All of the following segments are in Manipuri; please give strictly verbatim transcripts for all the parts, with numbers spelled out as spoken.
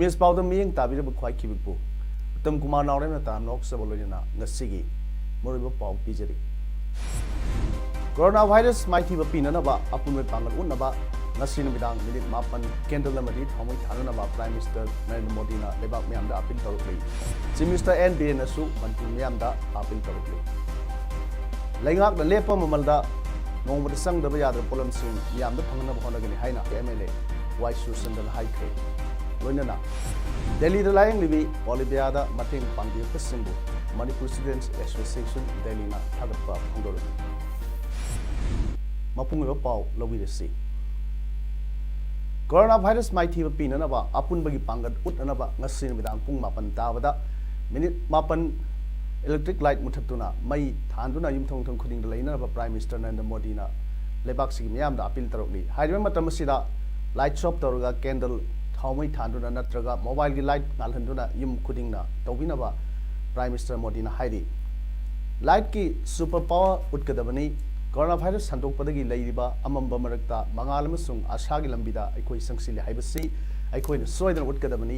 ꯏꯃꯦꯖ ꯄꯥꯎꯗ ꯃꯤꯠꯌꯦꯡ ꯇꯥꯕꯤꯔꯤꯕ ꯈ꯭ꯋꯥꯏ ꯈꯤꯕꯤꯛꯄꯨ ꯎꯠꯇꯝ ꯀꯨꯃꯥꯔ ꯅꯥꯎꯔꯦꯝꯅ ꯇꯔꯥꯝꯅ ꯑꯣꯛꯆꯕ ꯂꯣꯏꯅꯅ ꯉꯁꯤꯒꯤ ꯃꯔꯨꯑꯣꯏꯕ ꯄꯥꯎ ꯄꯤꯖꯔꯤ꯫ ꯀꯣꯔꯣꯅꯥ ꯚꯥꯏꯔꯁ ꯃꯥꯏꯊꯤꯕ ꯄꯤꯅꯅꯕ ꯑꯄꯨꯟꯕ ꯄꯥꯡꯒꯜ ꯎꯠꯅꯕ ꯉꯁꯤ ꯅꯨꯃꯤꯗꯥꯡ ꯃꯤꯅꯤꯠ ꯃꯥꯄꯟ ꯀꯦꯟꯗꯜ ꯑꯃꯗꯤ ꯊꯥꯎꯃꯩ ꯊꯥꯅꯅꯕ ꯄ꯭ꯔꯥꯏꯝ ꯃꯤꯅꯤꯁꯇꯔ ꯅꯔꯦꯟꯗ꯭ꯔ ꯃꯣꯗꯤꯅ ꯂꯩꯕꯥꯛ ꯃꯤꯌꯥꯝꯗ ꯑꯄꯤꯜ ꯇꯧꯔꯛꯂꯤ꯫ ꯆꯤꯐ ꯃꯤꯅꯤꯁꯇꯔ ꯑꯦꯟ ꯕꯤꯔꯦꯟꯅꯁꯨ ꯃꯅꯤꯄꯨꯔ ꯃꯤꯌꯥꯝꯗ ꯑꯄꯤꯜ ꯇꯧꯔꯛꯂꯤ꯫ ꯂꯩꯉꯥꯛꯅ ꯂꯦꯞꯄ ꯃꯃꯜꯗ ꯅꯣꯡꯃꯗ ꯆꯪꯗꯕ ꯌꯥꯗ꯭ꯔꯕ ꯄꯣꯠꯂꯝꯁꯤꯡ ꯃꯤꯌꯥꯝꯗ ꯐꯪꯍꯟꯅꯕ ꯍꯣꯠꯅꯒꯅꯤ ꯍꯥꯏꯅ ꯑꯦꯝ ꯑꯦꯜ ꯑꯦ ꯋꯥꯏ ꯁꯨꯔꯆꯟꯗ꯭ꯔꯅ ꯍꯥꯏꯈ꯭ꯔꯦ꯫ ꯂꯣꯏꯅꯅ ꯗꯦꯜꯂꯤꯗ ꯂꯥꯌꯦꯡꯂꯤꯕꯤ ꯑꯣꯂꯤꯚꯤꯌꯥꯗ ꯃꯇꯦꯡ ꯄꯥꯡꯕꯤꯔꯛꯄꯁꯤꯡꯕꯨ ꯃꯅꯤꯄꯨꯔ ꯁ꯭ꯇꯨꯗꯦꯟꯠꯁ ꯑꯦꯁꯣꯁꯤꯌꯦꯁꯟ ꯗꯦꯜꯂꯤꯅ ꯊꯥꯒꯠꯄ ꯐꯣꯡꯗꯣꯔꯛꯂꯤ꯫ ꯃꯄꯨꯡ ꯑꯣꯏꯕ ꯄꯥꯎ ꯂꯧꯕꯤꯔꯁꯤ꯫ ꯀꯣꯔꯣꯅꯥ ꯚꯥꯏꯔꯁ ꯃꯥꯏꯊꯤꯕ ꯄꯤꯅꯅꯕ ꯑꯄꯨꯟꯕꯒꯤ ꯄꯥꯡꯒꯜ ꯎꯠꯅꯅꯕ ꯉꯁꯤ ꯅꯨꯃꯤꯗꯥꯡ ꯄꯨꯡ ꯃꯥꯄꯟ ꯇꯥꯕꯗ ꯃꯤꯅꯤꯠ ꯃꯥꯄꯟ ꯏꯂꯦꯛꯇ꯭ꯔꯤꯛ ꯂꯥꯏꯠ ꯃꯨꯊꯠꯇꯨꯅ ꯃꯩ ꯊꯥꯟꯗꯨꯅ ꯌꯨꯝꯊꯣꯡ ꯌꯨꯝꯊꯣꯡ ꯈꯨꯗꯤꯡꯗ ꯂꯩꯅꯅꯕ ꯄ꯭ꯔꯥꯏꯝ ꯃꯤꯅꯤꯁꯇꯔ ꯅꯔꯦꯟꯗ꯭ꯔ ꯃꯣꯗꯤꯅ ꯂꯩꯕꯥꯛꯁꯤꯒꯤ ꯃꯤꯌꯥꯝꯗ ꯑꯄꯤꯜ ꯇꯧꯔꯛꯂꯤ꯫ ꯍꯥꯏꯔꯤꯕ ꯃꯇꯝ ꯑꯁꯤꯗ ꯂꯥꯏꯠꯁ ꯑꯣꯐ ꯇꯧꯔꯒ ꯀꯦꯟꯗꯜ ꯊꯥꯎꯃꯩ ꯊꯥꯟꯗꯨꯅ ꯅꯠꯇ꯭ꯔꯒ ꯃꯣꯕꯥꯏꯜꯒꯤ ꯂꯥꯏꯠ ꯉꯥꯜꯍꯟꯗꯨꯅ ꯌꯨꯝ ꯈꯨꯗꯤꯡꯅ ꯇꯧꯕꯤꯅꯕ ꯄ꯭ꯔꯥꯏꯝ ꯃꯤꯅꯤꯁꯇꯔ ꯃꯣꯗꯤꯅ ꯍꯥꯏꯔꯤ꯫ ꯂꯥꯏꯠꯀꯤ ꯁꯨꯄꯔ ꯄꯥꯋꯔ ꯎꯠꯀꯗꯕꯅꯤ꯫ ꯀꯣꯔꯣꯅꯥ ꯚꯥꯏꯔꯁ ꯁꯟꯗꯣꯛꯄꯗꯒꯤ ꯂꯩꯔꯤꯕ ꯑꯃꯝꯕ ꯃꯔꯛꯇ ꯃꯉꯥꯜ ꯑꯃꯁꯨꯡ ꯑꯥꯁꯥꯒꯤ ꯂꯝꯕꯤꯗ ꯑꯩꯈꯣꯏ ꯆꯪꯁꯤꯜꯂꯤ ꯍꯥꯏꯕꯁꯤ ꯑꯩꯈꯣꯏꯅ ꯁꯣꯏꯗꯅ ꯎꯠꯀꯗꯕꯅꯤ꯫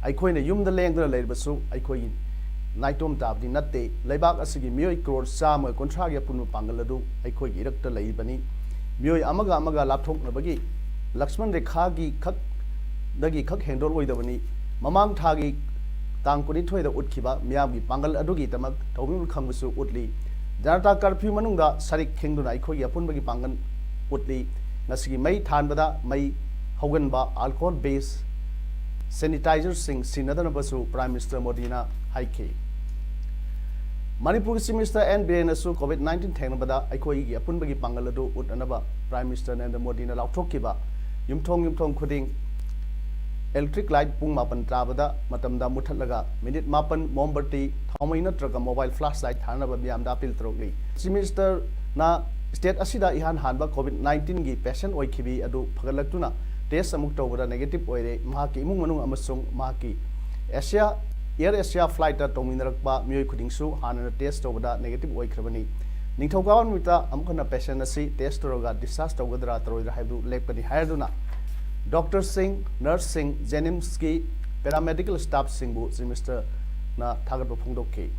ꯑꯩꯈꯣꯏꯅ ꯌꯨꯝꯗ ꯂꯦꯡꯗꯨꯅ ꯂꯩꯔꯕꯁꯨ ꯑꯩꯈꯣꯏꯒꯤ ꯅꯥꯏꯇꯣꯝ ꯇꯥꯕꯗꯤ ꯅꯠꯇꯦ꯫ ꯂꯩꯕꯥꯛ ꯑꯁꯤꯒꯤ ꯃꯤꯑꯣꯏ ꯀ꯭ꯔꯣꯔ ꯆꯥꯝꯃꯒ ꯀꯨꯟꯊ꯭ꯔꯥꯒꯤ ꯑꯄꯨꯟꯕ ꯄꯥꯡꯒꯜ ꯑꯗꯨ ꯑꯩꯈꯣꯏꯒꯤ ꯏꯔꯛꯇ ꯂꯩꯔꯤꯕꯅꯤ꯫ ꯃꯤꯑꯣꯏ ꯑꯃꯒ ꯑꯃꯒ ꯂꯥꯞꯊꯣꯛꯅꯕꯒꯤ ꯂꯛꯁꯃꯟ ꯔꯦꯈꯥꯒꯤ ꯈꯛ ꯗꯒꯤ ꯈꯛ ꯍꯦꯟꯗꯣꯛꯂꯣꯏꯗꯕꯅꯤ꯫ ꯃꯃꯥꯡ ꯊꯥꯒꯤ ꯇꯥꯡ ꯀꯨꯟꯅꯤꯊꯣꯏꯗ ꯎꯠꯈꯤꯕ ꯃꯤꯌꯥꯝꯒꯤ ꯄꯥꯡꯒꯜ ꯑꯗꯨꯒꯤꯗꯃꯛ ꯊꯧꯃꯤꯜ ꯈꯪꯕꯁꯨ ꯎꯠꯂꯤ꯫ ꯖꯅꯇꯥ ꯀꯔꯐ꯭ꯌꯨ ꯃꯅꯨꯡꯗ ꯁꯔꯤꯛ ꯈꯦꯡꯗꯨꯅ ꯑꯩꯈꯣꯏꯒꯤ ꯑꯄꯨꯟꯕꯒꯤ ꯄꯥꯡꯒꯜ ꯎꯠꯂꯤ꯫ ꯉꯁꯤꯒꯤ ꯃꯩ ꯊꯥꯟꯕꯗ ꯃꯩ ꯍꯧꯒꯟꯕ ꯑꯜꯀꯣꯍꯣꯜ ꯕꯦꯁ ꯁꯦꯅꯤꯇꯥꯏꯖꯔꯁꯤꯡ ꯁꯤꯖꯤꯟꯅꯗꯅꯕꯁꯨ ꯄ꯭ꯔꯥꯏꯝ ꯃꯤꯅꯤꯁꯇꯔ ꯃꯣꯗꯤꯅ ꯍꯥꯏꯈꯤ꯫ ꯃꯅꯤꯄꯨꯔꯒꯤ ꯆꯤꯐ ꯃꯤꯅꯤꯁꯇꯔ ꯑꯦꯟ ꯕꯤꯔꯦꯟꯅꯁꯨ ꯀꯣꯚꯤꯗ ꯅꯥꯏꯟꯇꯤꯟ ꯊꯦꯡꯅꯕꯗ ꯑꯩꯈꯣꯏꯒꯤ ꯑꯄꯨꯟꯕꯒꯤ ꯄꯥꯡꯒꯜ ꯑꯗꯨ ꯎꯠꯅꯅꯕ ꯄ꯭ꯔꯥꯏꯝ ꯃꯤꯅꯤꯁꯇꯔ ꯅꯔꯦꯟꯗ꯭ꯔ ꯃꯣꯗꯤꯅ ꯂꯥꯎꯊꯣꯛꯈꯤꯕ ꯌꯨꯝꯊꯣꯡ ꯌꯨꯝꯊꯣꯡ ꯈꯨꯗꯤꯡ electric light ꯄꯨꯡ ꯃꯥꯄꯟ ꯇꯥꯕꯗ ꯃꯇꯝꯗ ꯃꯨꯊꯠꯂꯒ ꯃꯤꯅꯤꯠ ꯃꯥꯄꯟ ꯃꯣꯝꯕꯇꯤ, ꯊꯥꯎꯃꯩ ꯅꯠꯇ꯭ꯔꯒ mobile flashlight ꯊꯥꯅꯅꯕ ꯃꯤꯌꯥꯝꯗ appeal ꯇꯧꯔꯛꯂꯤ꯫ Chief Minister ꯅ state ꯑꯁꯤꯗ ꯏꯍꯥꯟ ꯍꯥꯟꯕ COVID nineteen ꯒꯤ patient ꯑꯣꯏꯈꯤꯕꯤ ꯑꯗꯨ ꯐꯒꯠꯂꯛꯇꯨꯅ test ꯑꯃꯨꯛ ꯇꯧꯕꯗ negative ꯑꯣꯏꯔꯦ꯫ ꯃꯍꯥꯛꯀꯤ ꯏꯃꯨꯡ ꯃꯅꯨꯡ ꯑꯃꯁꯨꯡ ꯃꯍꯥꯛꯀꯤ Asia, Air Asia flight ꯇ ꯇꯣꯡꯃꯤꯟꯅꯔꯛꯄ ꯃꯤꯑꯣꯏ ꯈꯨꯗꯤꯡꯁꯨ ꯍꯥꯟꯅꯅ test ꯇꯧꯕꯗ negative ꯑꯣꯏꯈ꯭ꯔꯕꯅꯤ꯫ ꯅꯤꯡꯊꯧꯀꯥꯕ ꯅꯨꯃꯤꯠꯇ ꯑꯃꯨꯛ ꯍꯟꯅ patient ꯑꯁꯤ test ꯇꯧꯔꯒ discharge ꯇꯧꯒꯗ꯭ꯔꯥ ꯇꯧꯔꯣꯏꯗ꯭ꯔꯥ ꯍꯥꯏꯕꯗꯨ ꯂꯦꯞꯀꯅꯤ ꯍꯥꯏꯔꯗꯨꯅ doctor ꯁꯤꯡ, nurse ꯁꯤꯡ, JNIMS ꯀꯤ paramedical staff ꯁꯤꯡꯕꯨ Chief Minister ꯅ ꯊꯥꯒꯠꯄ ꯐꯣꯡꯗꯣꯛꯈꯤ꯫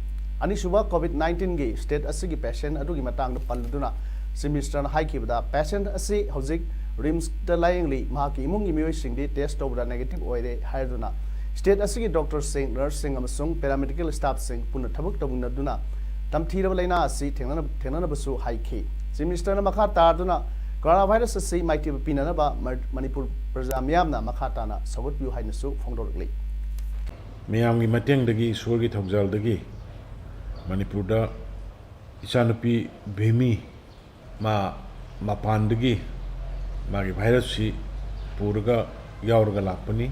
ꯑꯅꯤꯁꯨꯕ COVID nineteen ꯒꯤ state ꯑꯁꯤꯒꯤ patient ꯑꯗꯨꯒꯤ ꯃꯇꯥꯡꯗ ꯄꯜꯂꯗꯨꯅ Chief Minister ꯅ ꯍꯥꯏꯈꯤꯕꯗ, patient ꯑꯁꯤ ꯍꯧꯖꯤꯛ RIMS ꯇ ꯂꯥꯌꯦꯡꯂꯤ, ꯃꯍꯥꯛꯀꯤ ꯏꯃꯨꯡꯒꯤ ꯃꯤꯑꯣꯏꯁꯤꯡꯗꯤ test ꯇꯧꯕꯗ negative ꯑꯣꯏꯔꯦ ꯍꯥꯏꯔꯗꯨꯅ state ꯑꯁꯤꯒꯤ doctor ꯁꯤꯡ, nurse ꯁꯤꯡ ꯑꯃꯁꯨꯡ paramedical staff ꯁꯤꯡ ꯄꯨꯟꯅ ꯊꯕꯛ ꯇꯧꯃꯤꯟꯅꯗꯨꯅ ꯇꯝꯊꯤꯔꯕ ꯂꯩꯅꯥ ꯑꯁꯤ ꯊꯦꯡꯅꯅ-, ꯊꯦꯡꯅꯅꯕꯁꯨ ꯍꯥꯏꯈꯤ꯫ Chief Minister ꯅ ꯃꯈꯥ ꯇꯥꯗꯨꯅ coronavirus ꯑꯁꯤ ꯃꯥꯏꯊꯤꯕ ꯄꯤꯅꯅꯕ ꯃ-, ꯃꯅꯤꯄꯨꯔ ꯄ꯭ꯔꯖꯥ ꯃꯤꯌꯥꯝꯅ ꯃꯈꯥ ꯇꯥꯅ ꯁꯧꯒꯠꯄꯤꯌꯨ ꯍꯥꯏꯅꯁꯨ ꯐꯣꯡꯗꯣꯔꯛꯂꯤ꯫ ꯃꯤꯌꯥꯝꯒꯤ ꯃꯇꯦꯡꯗꯒꯤ, ꯏꯁꯣꯔꯒꯤ ꯊꯧꯖꯥꯜꯗꯒꯤ ꯃꯅꯤꯄꯨꯔꯗ ꯏꯆꯥꯅꯨꯄꯤ ꯚꯤꯃꯤ ꯃꯥ ꯃꯄꯥꯟꯗꯒꯤ ꯃꯥꯒꯤ virus ꯁꯤ ꯄꯨꯔꯒ ꯌꯥꯎꯔꯒ ꯂꯥꯛꯄꯅꯤ꯫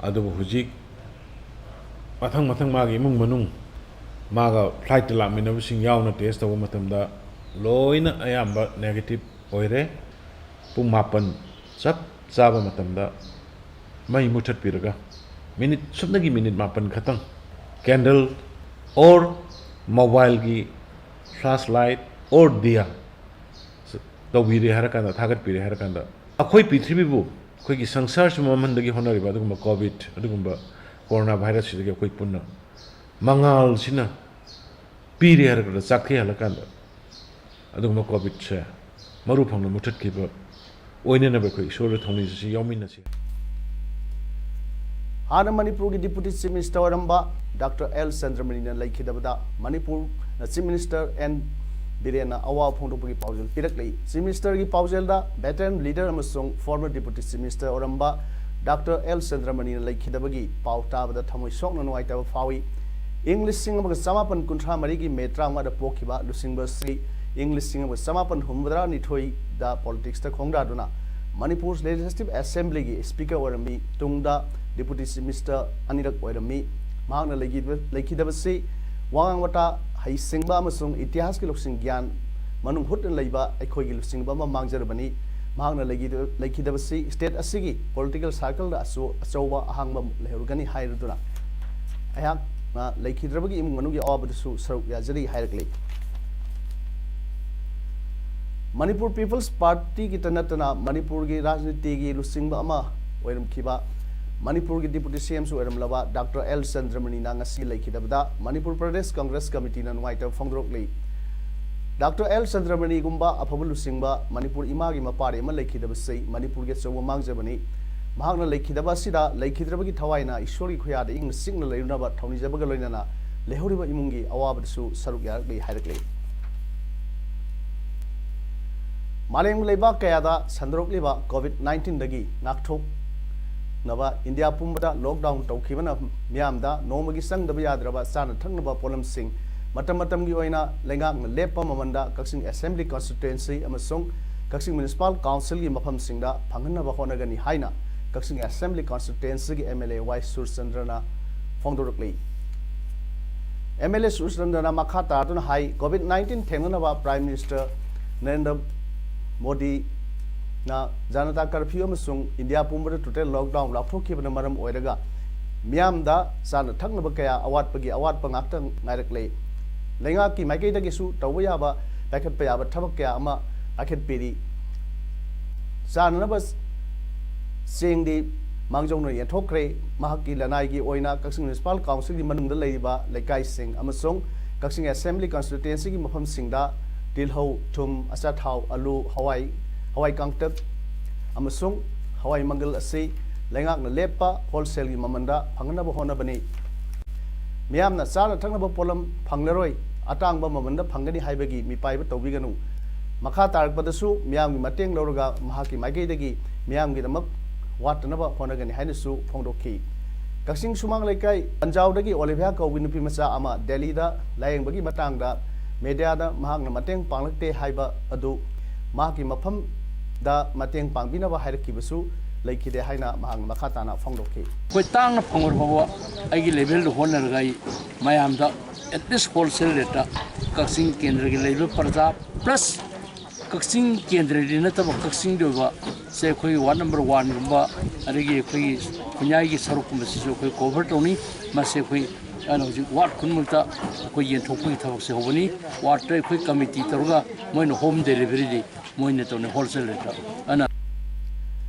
ꯑꯗꯨꯕꯨ ꯍꯧꯖꯤꯛ ꯃꯊꯪ ꯃꯊꯪ ꯃꯥꯒꯤ ꯏꯃꯨꯡ ꯃꯅꯨꯡ, ꯃꯥꯒ flight ꯇ ꯂꯥꯛꯃꯤꯟꯅꯕꯁꯤꯡ ꯌꯥꯎꯅ test ꯇꯧꯕ ꯃꯇꯝꯗ ꯂꯣꯏꯅ ꯑꯌꯥꯝꯕ negative ꯑꯣꯏꯔꯦ꯫ ꯄꯨꯡ ꯃꯥꯄꯟ ꯆꯞ ꯆꯥꯕ ꯃꯇꯝꯗ ꯃꯩ ꯃꯨꯊꯠꯄꯤꯔꯒ minute, ꯁꯨꯞꯅꯒꯤ minute ꯃꯥꯄꯟ ꯈꯛꯇꯪ candle or mobile ꯒꯤ flashlight or diya ꯇꯧꯕꯤꯔꯦ ꯍꯥꯏꯔꯀꯥꯟꯗ, ꯊꯥꯒꯠꯄꯤꯔꯦ ꯍꯥꯏꯔꯀꯥꯟꯗ, ꯑꯩꯈꯣꯏ ꯄ꯭ꯔꯤꯊꯤꯕꯤꯕꯨ, ꯑꯩꯈꯣꯏꯒꯤ ꯁꯪꯁꯥꯔꯁꯤ ꯃꯝꯍꯟꯕꯒꯤ ꯍꯣꯠꯅꯔꯤꯕ ꯑꯗꯨꯒꯨꯝꯕ COVID, ꯑꯗꯨꯒꯨꯝꯕ corona virus ꯁꯤꯗꯒꯤ ꯑꯩꯈꯣꯏ ꯄꯨꯟꯅ ꯃꯉꯥꯜꯁꯤꯅ ꯄꯤꯔꯦ ꯍꯥꯏꯔꯀꯥꯟꯗ, ꯆꯥꯛꯊꯦꯛꯍꯜꯂꯀꯥꯟꯗ, ꯑꯗꯨꯒꯨꯝꯕ COVID ꯁꯦ ꯃꯔꯨ ꯐꯪꯅ ꯃꯨꯊꯠꯈꯤꯕ ꯑꯣꯏꯅꯅꯕ ꯑꯩꯈꯣꯏ ꯏꯁꯣꯔꯗ ꯊꯧꯅꯤꯖꯁꯤ, ꯌꯥꯎꯃꯤꯟꯅꯁꯤ꯫ ꯍꯥꯟꯅ ꯃꯅꯤꯄꯨꯔꯒꯤ Deputy Chief Minister ꯑꯣꯏꯔꯝꯕ Doctor L ꯆꯟꯗ꯭ꯔꯃꯅꯤꯅ ꯂꯩꯈꯤꯗꯕꯗ Manipur Chief Minister N ꯕꯤꯔꯦꯟꯅ ꯑꯋꯥꯕ ꯐꯣꯡꯗꯣꯛꯄꯒꯤ ꯄꯥꯎꯖꯦꯜ ꯄꯤꯔꯛꯂꯤ꯫ Chief Minister ꯒꯤ ꯄꯥꯎꯖꯦꯜꯗ veteran leader ꯑꯃꯁꯨꯡ former Deputy Chief Minister ꯑꯣꯏꯔꯝꯕ Doctor L ꯆꯟꯗ꯭ꯔꯃꯅꯤꯅ ꯂꯩꯈꯤꯗꯕꯒꯤ ꯄꯥꯎ ꯇꯥꯕꯗ ꯊꯃꯣꯏ ꯁꯣꯛꯅ ꯅꯨꯡꯉꯥꯏꯇꯕ ꯐꯥꯎꯏ꯫ ꯏꯪ ꯂꯤꯁꯤꯡ ꯑꯃꯒ ꯆꯃꯥꯄꯟ ꯀꯨꯟꯊ꯭ꯔꯥ ꯃꯔꯤꯒꯤ May ꯇꯔꯥꯃꯉꯥꯗ ꯄꯣꯛꯈꯤꯕ ꯂꯨꯆꯤꯡꯕ ꯑꯁꯤ ꯏꯪ ꯂꯤꯁꯤꯡ ꯑꯃꯒ ꯆꯃꯥꯄꯟ ꯍꯨꯝꯐꯨꯇꯔꯥ ꯅꯤꯊꯣꯏꯗ politics ꯇ ꯈꯣꯡꯗꯥꯗꯨꯅ ꯃꯅꯤꯄꯨꯔ ꯂꯦꯖꯤꯁꯂꯦꯇꯤꯚ ꯑꯦꯁꯦꯝꯕ꯭ꯂꯤꯒꯤ ꯁ꯭ꯄꯤꯀꯔ ꯑꯣꯏꯔꯝꯃꯤ, ꯇꯨꯡꯗ ꯗꯤꯄꯨꯇꯤ ꯆꯤꯐ ꯃꯤꯅꯤꯁꯇꯔ ꯑꯅꯤꯔꯛ ꯑꯣꯏꯔꯝꯃꯤ꯫ ꯃꯍꯥꯛꯅ ꯂꯩꯈꯤꯕ-, ꯂꯩꯈꯤꯗꯕꯁꯤ ꯋꯥꯉꯥꯡ ꯋꯥꯇꯥ ꯍꯩꯁꯤꯡꯕ ꯑꯃꯁꯨꯡ ꯏꯇꯤꯍꯥꯁꯀꯤ ꯂꯧꯁꯤꯡ ꯒ꯭ꯌꯥꯟ ꯃꯅꯨꯡ ꯍꯨꯠꯅ ꯂꯩꯕ ꯑꯩꯈꯣꯏꯒꯤ ꯂꯨꯆꯤꯡꯕ ꯑꯃ ꯃꯥꯡꯖꯔꯕꯅꯤ꯫ ꯃꯍꯥꯛꯅ ꯂꯩꯈꯤꯗ-, ꯂꯩꯈꯤꯗꯕꯁꯤ ꯁ꯭ꯇꯦꯠ ꯑꯁꯤꯒꯤ ꯄꯣꯂꯤꯇꯤꯀꯦꯜ ꯁꯥꯔꯀꯜꯗ ꯑꯆꯧ-, ꯑꯆꯧꯕ ꯑꯍꯥꯡꯕ ꯂꯩꯍꯧꯔꯒꯅꯤ ꯍꯥꯏꯔꯗꯨꯅ ꯑꯩꯍꯥꯛꯅ ꯂꯩꯈꯤꯗ꯭ꯔꯕꯒꯤ ꯏꯃꯨꯡ ꯃꯅꯨꯡꯒꯤ ꯑꯋꯥꯕꯗꯁꯨ ꯁꯔꯨꯛ ꯌꯥꯖꯔꯤ ꯍꯥꯏꯔꯛꯂꯤ꯫ ꯃꯅꯤꯄꯨꯔ ꯄꯤꯄꯜꯁ ꯄꯥꯔꯇꯤꯒꯤꯇ ꯅꯠꯇꯅ ꯃꯅꯤꯄꯨꯔꯒꯤ ꯔꯥꯖꯅꯤꯇꯤꯒꯤ ꯂꯨꯆꯤꯡꯕ ꯑꯃ ꯑꯣꯏꯔꯝꯈꯤꯕ, ꯃꯅꯤꯄꯨꯔꯒꯤ ꯗꯤꯄꯨꯇꯤ ꯁꯤ ꯑꯦꯝꯁꯨ ꯑꯣꯏꯔꯝꯂꯕ ꯗꯥꯛꯇꯔ ꯑꯦꯜ ꯆꯟꯗ꯭ꯔꯃꯅꯤꯅ ꯉꯁꯤ ꯂꯩꯈꯤꯗꯕꯗ ꯃꯅꯤꯄꯨꯔ ꯄ꯭ꯔꯗꯦꯁ ꯀꯪꯒ꯭ꯔꯦꯁ ꯀꯃꯤꯇꯤꯅ ꯅꯨꯡꯉꯥꯏꯇꯕ ꯐꯣꯡꯗꯣꯔꯛꯂꯤ꯫ ꯗꯥꯛꯇꯔ ꯑꯦꯜ ꯆꯟꯗ꯭ꯔꯃꯅꯤꯒꯨꯝꯕ ꯑꯐꯕ ꯂꯨꯆꯤꯡꯕ ꯃꯅꯤꯄꯨꯔ ꯏꯃꯥꯒꯤ ꯃꯄꯥꯔꯤ ꯑꯃ ꯂꯩꯈꯤꯗꯕꯁꯤ ꯃꯅꯤꯄꯨꯔꯒꯤ ꯑꯆꯧꯕ ꯃꯥꯡꯖꯕꯅꯤ꯫ ꯃꯍꯥꯛꯅ ꯂꯩꯈꯤꯗꯕ ꯑꯁꯤꯗ ꯂꯩꯈꯤꯗ꯭ꯔꯕꯒꯤ ꯊꯋꯥꯏꯅ ꯏꯁꯣꯔꯒꯤ ꯈꯨꯌꯥꯗ ꯏꯪꯅ ꯆꯤꯛꯅ ꯂꯩꯔꯨꯅꯕ ꯊꯧꯅꯤꯖꯕꯒ ꯂꯣꯏꯅꯅ ꯂꯩꯍꯧꯔꯤꯕ ꯏꯃꯨꯡꯒꯤ ꯑꯋꯥꯕꯗꯁꯨ ꯁꯔꯨꯛ ꯌꯥꯔꯛꯂꯤ ꯍꯥꯏꯔꯛꯂꯤ꯫ ꯃꯥꯂꯦꯝꯒꯤ ꯂꯩꯕꯥꯛ ꯀꯌꯥꯗ ꯁꯟꯗꯣꯔꯛꯂꯤꯕ ꯀꯣꯚꯤꯗ ꯅꯥꯏꯟꯇꯤꯟꯗꯒꯤ ꯉꯥꯛꯊꯣꯛꯅꯕ ꯏꯟꯗꯤꯌꯥ ꯄꯨꯝꯕꯗ ꯂꯣꯛꯗꯥꯎꯟ ꯇꯧꯈꯤꯕꯅ ꯃꯤꯌꯥꯝꯗ ꯅꯣꯡꯃꯒꯤ ꯆꯪꯗꯕ ꯌꯥꯗ꯭ꯔꯕ ꯆꯥꯅ ꯊꯛꯅꯕ ꯄꯣꯠꯂꯝꯁꯤꯡ ꯃꯇꯝ ꯃꯇꯝꯒꯤ ꯑꯣꯏꯅ ꯂꯩꯉꯥꯛꯅ ꯂꯦꯞꯄ ꯃꯃꯜꯗ ꯀꯛꯆꯤꯡ ꯑꯦꯁꯦꯝꯕ꯭ꯂꯤ ꯀꯟꯁꯇꯤꯇ꯭ꯋꯦꯟꯁꯤ ꯑꯃꯁꯨꯡ ꯀꯛꯆꯤꯡ ꯃ꯭ꯌꯨꯅꯤꯁꯤꯄꯥꯜ ꯀꯥꯎꯟꯁꯤꯜꯒꯤ ꯃꯐꯝꯁꯤꯡꯗ ꯐꯪꯍꯟꯅꯕ ꯍꯣꯠꯅꯒꯅꯤ ꯍꯥꯏꯅ ꯀꯛꯆꯤꯡ ꯑꯦꯁꯦꯝꯕ꯭ꯂꯤ ꯀꯟꯁꯇꯤꯇ꯭ꯋꯦꯟꯁꯤꯒꯤ ꯑꯦꯝ ꯑꯦꯜ ꯑꯦ ꯋꯥꯏ ꯁꯨꯔꯆꯟꯗ꯭ꯔꯅ ꯐꯣꯡꯗꯣꯔꯛꯂꯤ꯫ ꯑꯦꯝ ꯑꯦꯜ ꯑꯦ ꯁꯨꯔꯆꯟꯗ꯭ꯔꯅ ꯃꯈꯥ ꯇꯥꯗꯨꯅ ꯍꯥꯏ, ꯀꯣꯚꯤꯗ ꯅꯥꯏꯟꯇꯤꯟ ꯊꯦꯡꯅꯅꯕ ꯄ꯭ꯔꯥꯏꯝ ꯃꯤꯅꯤꯁꯇꯔ ꯅꯔꯦꯟꯗ꯭ꯔ ꯃꯣꯗꯤꯅ ꯖꯅꯇꯥ ꯀꯔꯐ꯭ꯌꯨ ꯑꯃꯁꯨꯡ ꯏꯟꯗꯤꯌꯥ ꯄꯨꯝꯕꯗ ꯇꯣꯇꯦꯜ ꯂꯣꯛꯗꯥꯎꯟ ꯂꯥꯎꯊꯣꯛꯈꯤꯕꯅ ꯃꯔꯝ ꯑꯣꯏꯔꯒ ꯃꯤꯌꯥꯝꯗ ꯆꯥꯅ ꯊꯛꯅꯕ ꯀꯌꯥ ꯑꯋꯥꯠꯄꯒꯤ ꯑꯋꯥꯠꯄ ꯉꯥꯛꯇ ꯉꯥꯏꯔꯛꯂꯦ꯫ ꯂꯩꯉꯥꯛꯀꯤ ꯃꯥꯏꯀꯩꯗꯒꯤꯁꯨ ꯇꯧꯕ ꯌꯥꯕ, ꯄꯥꯏꯈꯠꯄ ꯌꯥꯕ ꯊꯕꯛ ꯀꯌꯥ ꯑꯃ ꯄꯥꯏꯈꯠꯄꯤꯔꯤ꯫ ꯆꯥꯅꯅꯕ ꯆꯦꯡꯗꯤ ꯃꯥꯡꯖꯧꯅꯅ ꯌꯦꯟꯊꯣꯛꯈ꯭ꯔꯦ꯫ ꯃꯍꯥꯛꯀꯤ ꯂꯅꯥꯏꯒꯤ ꯑꯣꯏꯅ ꯀꯛꯆꯤꯡ ꯃ꯭ꯌꯨꯅꯤꯁꯤꯄꯥꯜ ꯀꯥꯎꯟꯁꯤꯜꯒꯤ ꯃꯅꯨꯡꯗ ꯂꯩꯔꯤꯕ ꯂꯩꯀꯥꯏꯁꯤꯡ ꯑꯃꯁꯨꯡ ꯀꯛꯆꯤꯡ ꯑꯦꯁꯦꯝꯕ꯭ꯂꯤ ꯀꯟꯁꯇꯤꯇ꯭ꯋꯦꯟꯁꯤꯒꯤ ꯃꯐꯝꯁꯤꯡꯗ ꯇꯤꯜꯍꯧ, ꯊꯨꯝ, ꯑꯆꯥꯊꯥꯎ, ꯑꯂꯨ, ꯍꯋꯥꯏ, ꯍꯋꯥꯏ ꯀꯥꯡꯇꯛ ꯑꯃꯁꯨꯡ ꯍꯋꯥꯏ ꯃꯪꯒꯜ ꯑꯁꯤ ꯂꯩꯉꯥꯛꯅ ꯂꯦꯞꯄ ꯍꯣꯜꯁꯦꯜꯒꯤ ꯃꯃꯜꯗ ꯐꯪꯅꯕ ꯍꯣꯠꯅꯕꯅꯤ꯫ ꯃꯤꯌꯥꯝꯅ ꯆꯥꯅ ꯊꯛꯅꯕ ꯄꯣꯠꯂꯝ ꯐꯪꯂꯔꯣꯏ, ꯑꯇꯥꯡꯕ ꯃꯃꯜꯗ ꯐꯪꯒꯅꯤ ꯍꯥꯏꯕꯒꯤ ꯃꯤꯄꯥꯏꯕ ꯇꯧꯕꯤꯒꯅꯨ꯫ ꯃꯈꯥ ꯇꯥꯔꯛꯄꯗꯁꯨ ꯃꯤꯌꯥꯝꯒꯤ ꯃꯇꯦꯡ ꯂꯧꯔꯒ ꯃꯍꯥꯛꯀꯤ ꯃꯥꯏꯀꯩꯗꯒꯤ ꯃꯤꯌꯥꯝꯒꯤꯗꯃꯛ ꯋꯥꯠꯇꯅꯕ ꯍꯣꯠꯅꯒꯅꯤ ꯍꯥꯏꯅꯁꯨ ꯐꯣꯡꯗꯣꯛꯈꯤ꯫ ꯀꯛꯆꯤꯡ ꯁꯨꯃꯥꯡ ꯂꯩꯀꯥꯏ ꯄꯟꯖꯥꯎꯗꯒꯤ ꯑꯣꯂꯤꯚꯤꯌꯥ ꯀꯧꯕꯤ ꯅꯨꯄꯤ ꯃꯆꯥ ꯑꯃ ꯗꯦꯜꯂꯤꯗ ꯂꯥꯌꯦꯡꯕꯒꯤ ꯃꯇꯥꯡꯗ ꯃꯦꯗꯤꯌꯥꯗ ꯃꯍꯥꯛꯅ ꯃꯇꯦꯡ ꯄꯥꯡꯂꯛꯇꯦ ꯍꯥꯏꯕ ꯑꯗꯨ ꯃꯍꯥꯛꯀꯤ ꯃꯐꯝ ꯗ ꯃꯇꯦꯡ ꯄꯥꯡꯕꯤꯅꯕ ꯍꯥꯏꯔꯛꯈꯤꯕꯁꯨ ꯂꯩꯈꯤꯗꯦ ꯍꯥꯏꯅ ꯃꯍꯥꯛꯅ ꯃꯈꯥ ꯇꯥꯅ ꯐꯣꯡꯗꯣꯛꯈꯤ꯫ ꯑꯩꯈꯣꯏ ꯇꯥꯡꯅ ꯐꯪꯉꯨꯔ ꯐꯥꯎꯕ ꯑꯩꯒꯤ ꯂꯦꯚꯦꯜꯗ ꯍꯣꯠꯅꯔꯒ ꯑꯩ ꯃꯌꯥꯝꯗ at least wholesale rateꯇ ꯀꯛꯆꯤꯡ ꯀꯦꯟꯗ꯭ꯔꯒꯤ ꯂꯩꯕ ꯄ꯭ꯔꯖꯥ plus ꯀꯛꯆꯤꯡ ꯀꯦꯟꯗ꯭ꯔꯗꯤ ꯅꯠꯇꯕ ꯀꯛꯆꯤꯡꯒꯤ ꯑꯣꯏꯕ ꯁꯦ ꯑꯩꯈꯣꯏꯒꯤ ward number oneꯒꯨꯝꯕ ꯑꯗꯒꯤ ꯑꯩꯈꯣꯏꯒꯤ ꯈꯨꯟꯌꯥꯏꯒꯤ ꯁꯔꯨꯛꯀꯨꯝꯕꯁꯤꯁꯨ ꯑꯩꯈꯣꯏ cover ꯇꯧꯅꯤ꯫ ꯃꯁꯤ ꯑꯩꯈꯣꯏ ꯑꯩꯅ ꯍꯧꯖꯤꯛ ward ꯈꯨꯗꯤꯡꯃꯛꯇ ꯑꯩꯈꯣꯏ ꯌꯦꯟꯊꯣꯛꯄꯒꯤ ꯊꯕꯛꯁꯦ ꯍꯧꯒꯅꯤ꯫ Wardꯇ ꯑꯩꯈꯣꯏ committee ꯇꯧꯔꯒ ꯃꯣꯏꯅ home deliveryꯗꯤ ꯃꯣꯏꯅ ꯇꯧꯅꯤ, wholesale rateꯇ꯫ ꯑꯗꯨꯅ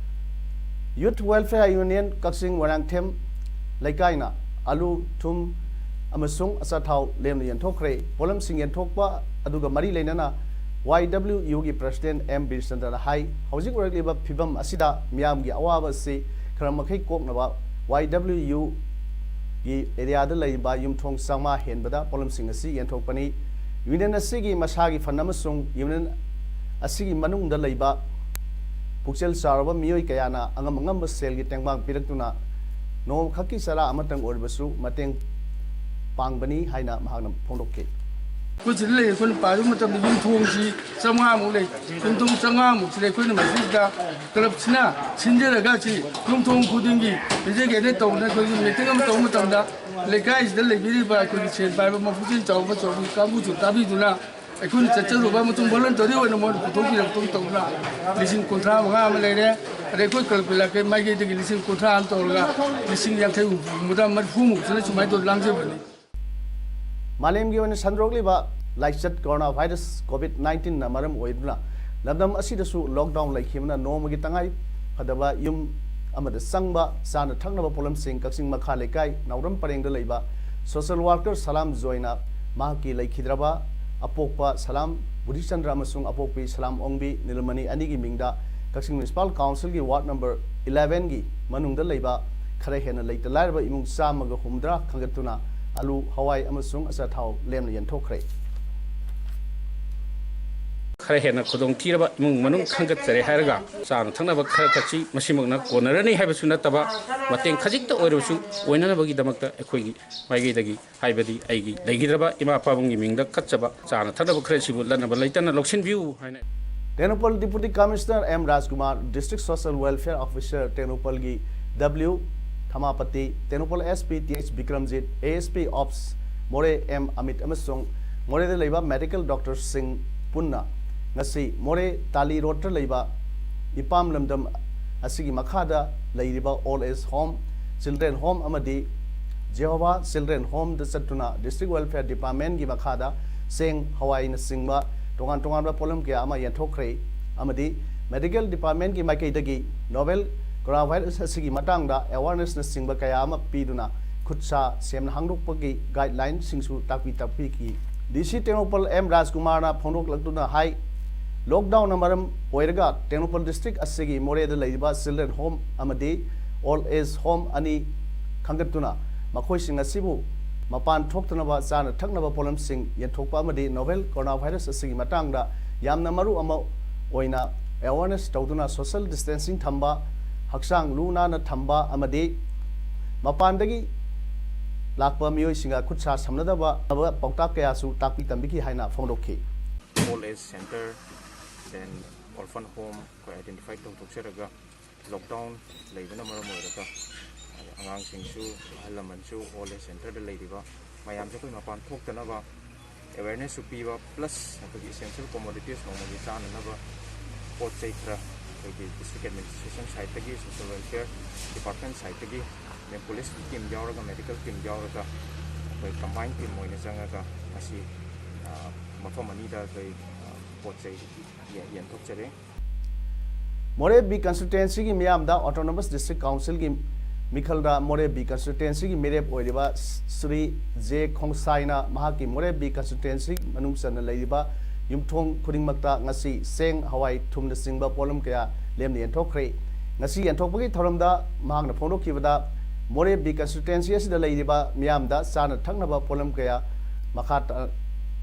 Youth Welfare Union ꯀꯛꯆꯤꯡ ꯃꯣꯏꯔꯥꯡꯊꯦꯝ ꯂꯩꯀꯥꯏꯅ ꯑꯂꯨ, ꯊꯨꯝ ꯑꯃꯁꯨꯡ ꯑꯆꯥꯊꯥꯎ ꯂꯦꯝꯅ ꯌꯦꯟꯊꯣꯛꯈ꯭ꯔꯦ꯫ ꯄꯣꯠꯂꯝꯁꯤꯡ ꯌꯦꯟꯊꯣꯛꯄ ꯑꯗꯨꯒ ꯃꯔꯤ ꯂꯩꯅꯅ ꯋꯥꯏ ꯗꯕ꯭ꯂꯤꯎ ꯌꯨꯒꯤ president ꯑꯦꯝ ꯕꯤꯔꯆꯟꯗ꯭ꯔꯅ ꯍꯥꯏ, ꯍꯧꯖꯤꯛ ꯑꯣꯏꯔꯛꯂꯤꯕ ꯐꯤꯕꯝ ꯑꯁꯤꯗ ꯃꯤꯌꯥꯝꯒꯤ ꯑꯋꯥꯕ ꯑꯁꯤ ꯈꯔ ꯃꯈꯩ ꯀꯣꯛꯅꯕ ꯋꯥꯏ ꯗꯕ꯭ꯂꯤꯎ ꯌꯨꯒꯤ areaꯗ ꯂꯩꯔꯤꯕ ꯌꯨꯝꯊꯣꯡ ꯆꯥꯝꯃꯉꯥ ꯍꯦꯟꯕꯗ ꯄꯣꯠꯂꯝꯁꯤꯡ ꯑꯁꯤ ꯌꯦꯟꯊꯣꯛꯄꯅꯤ꯫ Union ꯑꯁꯤꯒꯤ ꯃꯁꯥꯒꯤ fund ꯑꯃꯁꯨꯡ union ꯑꯁꯤꯒꯤ ꯃꯅꯨꯡꯗ ꯂꯩꯕ ꯄꯨꯛꯆꯦꯜ ꯆꯥꯎꯔꯕ ꯃꯤꯑꯣꯏ ꯀꯌꯥꯅ ꯑꯉꯝ ꯑꯉꯝꯕ ꯁꯦꯜꯒꯤ ꯇꯦꯡꯕꯥꯡ ꯄꯤꯔꯛꯇꯨꯅ ꯅꯣꯡꯃꯈꯛꯀꯤ ꯆꯔꯥ ꯑꯃꯇꯪ ꯑꯣꯏꯔꯕꯁꯨ ꯃꯇꯦꯡ ꯄꯥꯡꯕꯅꯤ ꯍꯥꯏꯅ ꯃꯍꯥꯛꯅ ꯐꯣꯡꯗꯣꯛꯈꯤ꯫ ꯑꯩꯈꯣꯏ ꯁꯤꯗ ꯂꯩ, ꯑꯩꯈꯣꯏꯅ ꯄꯥꯏꯕ ꯃꯇꯝꯗ ꯌꯨꯝꯊꯣꯡꯁꯤ ꯆꯥꯝꯃꯉꯥꯃꯨꯛ ꯂꯩ꯫ ꯌꯨꯝꯊꯣꯡ ꯆꯥꯝꯃꯉꯥꯃꯨꯛꯁꯤꯗ ꯑꯩꯈꯣꯏꯅ ꯃꯁꯤꯗ clubꯁꯤꯅ ꯁꯤꯟꯖꯔꯒ ꯁꯤ ꯌꯨꯝꯊꯣꯡ ꯈꯨꯗꯤꯡꯒꯤ ꯄꯤꯖꯒꯦꯅ ꯇꯧꯗꯅ ꯑꯩꯈꯣꯏꯒꯤ meeting ꯑꯃ ꯇꯧꯕ ꯃꯇꯝꯗ ꯂꯩꯀꯥꯏꯁꯤꯗ ꯂꯩꯕꯤꯔꯤꯕ ꯑꯩꯈꯣꯏꯒꯤ ꯁꯦꯜ ꯄꯥꯏꯕ ꯃꯄꯨꯛꯆꯦꯜ ꯆꯥꯎꯕ ꯆꯥꯎꯕ ꯀꯥꯡꯕꯨꯁꯨ ꯇꯥꯕꯤꯗꯨꯅ ꯑꯩꯈꯣꯏꯅ ꯆꯠꯆꯔꯨꯕ ꯑꯃꯁꯨꯡ voluntary ꯑꯣꯏꯅ ꯃꯣꯏꯅ ꯄꯨꯊꯣꯛꯄꯤꯔꯛꯇꯅ ꯇꯧꯗꯨꯅ ꯂꯤꯁꯤꯡ ꯀꯨꯟꯊ꯭ꯔꯥ ꯃꯉꯥ ꯑꯃ ꯂꯩꯔꯦ꯫ ꯑꯗꯩ ꯑꯩꯈꯣꯏ club ꯏꯂꯥꯀꯥꯒꯤ ꯃꯥꯏꯀꯩꯗꯒꯤ ꯂꯤꯁꯤꯡ ꯀꯨꯟꯊ꯭ꯔꯥ ꯑꯃ ꯇꯧꯔꯒ ꯂꯤꯁꯤꯡ ꯌꯥꯡꯈꯩ ꯍꯨꯝꯐꯨ ꯍꯨꯝꯐꯨꯇꯔꯥ ꯃꯔꯤꯐꯨꯃꯨꯛꯁꯤꯅ ꯁꯨꯃꯥꯏꯅ ꯇꯧꯗꯅ ꯂꯥꯡꯖꯕꯅꯤ꯫ ꯃꯥꯂꯦꯝꯒꯤ ꯑꯣꯏꯅ ꯁꯟꯗꯣꯛꯂꯤꯕ ꯂꯥꯏꯆꯠ corona virus COVID nineteenꯅ ꯃꯔꯝ ꯑꯣꯏꯗꯨꯅ ꯂꯝꯗꯝ ꯑꯁꯤꯗꯁꯨ lockdown ꯂꯩꯈꯤꯕꯅ ꯅꯣꯡꯃꯒꯤ ꯇꯉꯥꯏ ꯐꯗꯕ ꯌꯨꯝ ꯑꯃꯗ ꯆꯪꯕ ꯆꯥꯅ ꯊꯛꯅꯕ ꯄꯣꯠꯂꯝꯁꯤꯡ ꯀꯛꯆꯤꯡ ꯃꯈꯥ ꯂꯩꯀꯥꯏ ꯅꯥꯎꯔꯝ ꯄꯔꯦꯡꯗ ꯂꯩꯕ social worker ꯁꯂꯥꯝ ꯖꯣꯏꯅ ꯃꯍꯥꯛꯀꯤ ꯂꯩꯈꯤꯗ꯭ꯔꯕ ꯑꯄꯣꯛꯄ ꯁꯂꯥꯝ ꯕꯨꯙꯤꯆꯟꯗ꯭ꯔ ꯑꯃꯁꯨꯡ ꯑꯄꯣꯛꯄꯤ ꯁꯂꯥꯝ ꯑꯣꯡꯕꯤ ꯅꯤꯂꯃꯅꯤ ꯑꯅꯤꯒꯤ ꯃꯤꯡꯗ ꯀꯛꯆꯤꯡ Municipal Councilꯒꯤ ward number elevenꯒꯤ ꯃꯅꯨꯡꯗ ꯂꯩꯕ ꯈꯔ ꯍꯦꯟꯅ ꯂꯩꯇ ꯂꯥꯏꯔꯕ ꯏꯃꯨꯡ ꯆꯥꯝꯃꯒ ꯍꯨꯝꯐꯨꯇꯔꯥ ꯈꯟꯒꯠꯇꯨꯅ ꯑꯂꯨ, ꯍꯋꯥꯏ ꯑꯃꯁꯨꯡ ꯑꯆꯥꯊꯥꯎ ꯂꯦꯝꯅ ꯌꯦꯟꯊꯣꯛꯈ꯭ꯔꯦ꯫ ꯈꯔ ꯍꯦꯟꯅ ꯈꯨꯗꯣꯡꯊꯤꯔꯕ ꯏꯃꯨꯡ ꯃꯅꯨꯡ ꯈꯟꯒꯠꯆꯔꯦ ꯍꯥꯏꯔꯒ ꯆꯥꯅ ꯊꯛꯅꯕ ꯈꯔ ꯈꯛꯁꯤ ꯃꯁꯤꯃꯛꯅ ꯀꯣꯟꯅꯔꯅꯤ ꯍꯥꯏꯕꯁꯨ ꯅꯠꯇꯕ, ꯃꯇꯦꯡ ꯈꯖꯤꯛꯇ ꯑꯣꯏꯔꯕꯁꯨ ꯑꯣꯏꯅꯅꯕꯒꯤꯗꯃꯛꯇ ꯑꯩꯈꯣꯏꯒꯤ ꯃꯥꯏꯀꯩꯗꯒꯤ, ꯍꯥꯏꯕꯗꯤ ꯑꯩꯒꯤ ꯂꯩꯈꯤꯗ꯭ꯔꯕ ꯏꯃꯥ ꯄꯥꯕꯨꯡꯒꯤ ꯃꯤꯡꯗ ꯀꯠꯆꯕ ꯆꯥꯅ ꯊꯛꯅꯕ ꯈꯔꯁꯤꯕꯨ ꯂꯟꯅꯕ ꯂꯩꯇꯅ ꯂꯧꯁꯤꯟꯕꯤꯌꯨ ꯍꯥꯏꯅ꯫ Tengnoupal Deputy Commissioner M Rajkumar, District Social Welfare Officer ꯇꯦꯡꯅꯧꯄꯜꯒꯤ W Thamapati, Tengnoupal SP Th Bikramjit, ASP Ops ꯃꯣꯔꯦ M Amit ꯑꯃꯁꯨꯡ ꯃꯣꯔꯦꯗ ꯂꯩꯕ medical doctorꯁꯤꯡ ꯄꯨꯟꯅ ꯉꯁꯤ ꯃꯣꯔꯦ ꯇꯥꯂꯤ ꯔꯣꯗꯇ ꯂꯩꯕ ꯏꯄꯥꯝ ꯂꯝꯗꯝ ꯑꯁꯤꯒꯤ ꯃꯈꯥꯗ ꯂꯩꯔꯤꯕ Old Age Home, Children Home ꯑꯃꯗꯤ Jehovah Children Homeꯗ ꯆꯠꯇꯨꯅ District Welfare Departmentꯀꯤ ꯃꯈꯥꯗ ꯆꯦꯡ, ꯍꯋꯥꯏꯅꯆꯤꯡꯕ ꯇꯣꯉꯥꯟ ꯇꯣꯉꯥꯟꯕ ꯄꯣꯠꯂꯝ ꯀꯌꯥ ꯑꯃ ꯌꯦꯟꯊꯣꯛꯈ꯭ꯔꯦ ꯑꯃꯗꯤ Medical Departmentꯀꯤ ꯃꯥꯏꯀꯩꯗꯒꯤ novel coronavirus ꯑꯁꯤꯒꯤ ꯃꯇꯥꯡꯗ awarenessꯅꯆꯤꯡꯕ ꯀꯌꯥ ꯑꯃ ꯄꯤꯗꯨꯅ ꯈꯨꯠ ꯁꯥ ꯁꯦꯝꯅ ꯍꯥꯡꯗꯣꯛꯄꯒꯤ guidelinesꯁꯤꯡꯁꯨ ꯇꯥꯛꯄꯤ ꯇꯥꯛꯄꯤꯈꯤ꯫ DC ꯇꯦꯡꯅꯧꯄꯜ M Rajkumarꯅ ꯐꯣꯡꯗꯣꯛꯂꯛꯇꯨꯅ ꯍꯥꯏ, lockdownꯅ ꯃꯔꯝ ꯑꯣꯏꯔꯒ ꯇꯦꯡꯅꯧꯄꯜ district ꯑꯁꯤꯒꯤ ꯃꯣꯔꯦꯗ ꯂꯩꯔꯤꯕ Children Home ꯑꯃꯗꯤ Old Age Home ꯑꯅꯤ ꯈꯟꯒꯠꯇꯨꯅ ꯃꯈꯣꯏꯁꯤꯡ ꯑꯁꯤꯕꯨ ꯃꯄꯥꯟ ꯊꯣꯛꯇꯅꯕ ꯆꯥꯅ ꯊꯛꯅꯕ ꯄꯣꯠꯂꯝꯁꯤꯡ ꯌꯦꯟꯊꯣꯛꯄ ꯑꯃꯗꯤ novel coronavirus ꯑꯁꯤꯒꯤ ꯃꯇꯥꯡꯗ ꯌꯥꯝꯅ ꯃꯔꯨ ꯑꯃ ꯑꯣꯏꯅ awareness ꯇꯧꯗꯨꯅ social distancing ꯊꯝꯕ, ꯍꯛꯆꯥꯡ ꯂꯨ ꯅꯥꯟꯅ ꯊꯝꯕ ꯑꯃꯗꯤ ꯃꯄꯥꯟꯗꯒꯤ ꯂꯥꯛꯄ ꯃꯤꯑꯣꯏꯁꯤꯡꯒ ꯈꯨꯠ ꯁꯥ ꯁꯝꯅꯗꯕ ꯄꯥꯎꯇꯥꯛ ꯀꯌꯥꯁꯨ ꯇꯥꯛꯄꯤ ꯇꯝꯕꯤꯈꯤ ꯍꯥꯏꯅ ꯐꯣꯡꯗꯣꯛꯈꯤ꯫ Old Age Center, then Orphan Home ꯑꯩꯈꯣꯏ identify ꯇꯧꯊꯣꯛꯆꯔꯒ, lockdown ꯂꯩꯕꯅ ꯃꯔꯝ ꯑꯣꯏꯔꯒ ꯑꯉꯥꯡꯁꯤꯡꯁꯨ, ꯑꯍꯜ ꯂꯃꯟꯁꯨ, Old Age Centerꯗ ꯂꯩꯔꯤꯕ ꯃꯌꯥꯝꯁꯦ ꯑꯩꯈꯣꯏ ꯃꯄꯥꯟ ꯊꯣꯛꯇꯅꯕ awarenessꯁꯨ ꯄꯤꯕ, plus ꯑꯩꯈꯣꯏꯒꯤ essential commodities ꯅꯣꯡꯃꯒꯤ ꯆꯥꯅꯅꯕ ꯄꯣꯠ ꯆꯩ ꯈꯔ ꯑꯩꯈꯣꯏꯒꯤ district administration sideꯇꯒꯤ, social welfare department sideꯇꯒꯤ, then police team ꯌꯥꯎꯔꯒ, medical team ꯌꯥꯎꯔꯒ ꯑꯩꯈꯣꯏ combined team ꯑꯣꯏꯅ ꯆꯪꯉꯒ ꯉꯁꯤ, ꯑ, ꯃꯐꯝ ꯑꯅꯤꯗ ꯑꯩꯈꯣꯏ, ꯑ, ꯄꯣꯠ ꯆꯩ ꯌꯦ-, ꯌꯦꯟꯊꯣꯛꯆꯔꯦ꯫ ꯃꯣꯔꯦ B constituencyꯒꯤ ꯃꯤꯌꯥꯝꯗ Autonomous District Councilꯒꯤ ꯃꯤꯈꯜꯗ ꯃꯣꯔꯦ B constituencyꯒꯤ ꯃꯤꯔꯦꯞ ꯑꯣꯏꯔꯤꯕ ꯁ꯭ꯔꯤ J ꯈꯣꯡꯁꯥꯏꯅ ꯃꯍꯥꯛꯀꯤ ꯃꯣꯔꯦ B constituency ꯃꯅꯨꯡ ꯆꯟꯅ ꯂꯩꯔꯤꯕ ꯌꯨꯝꯊꯣꯡ ꯈꯨꯗꯤꯡꯃꯛꯇ ꯉꯁꯤ ꯆꯦꯡ, ꯍꯋꯥꯏ, ꯊꯨꯝꯅꯆꯤꯡꯕ ꯄꯣꯠꯂꯝ ꯀꯌꯥ ꯂꯦꯝꯅ ꯌꯦꯟꯊꯣꯛꯈ꯭ꯔꯦ꯫ ꯉꯁꯤ ꯌꯦꯟꯊꯣꯛꯄꯒꯤ ꯊꯧꯔꯝꯗ ꯃꯍꯥꯛꯅ ꯐꯣꯡꯗꯣꯛꯈꯤꯕꯗ, ꯃꯣꯔꯦ B constituency ꯑꯁꯤꯗ ꯂꯩꯔꯤꯕ ꯃꯤꯌꯥꯝꯗ ꯆꯥꯅ ꯊꯛꯅꯕ ꯄꯣꯠꯂꯝ ꯀꯌꯥ ꯃꯈꯥ ꯇ-,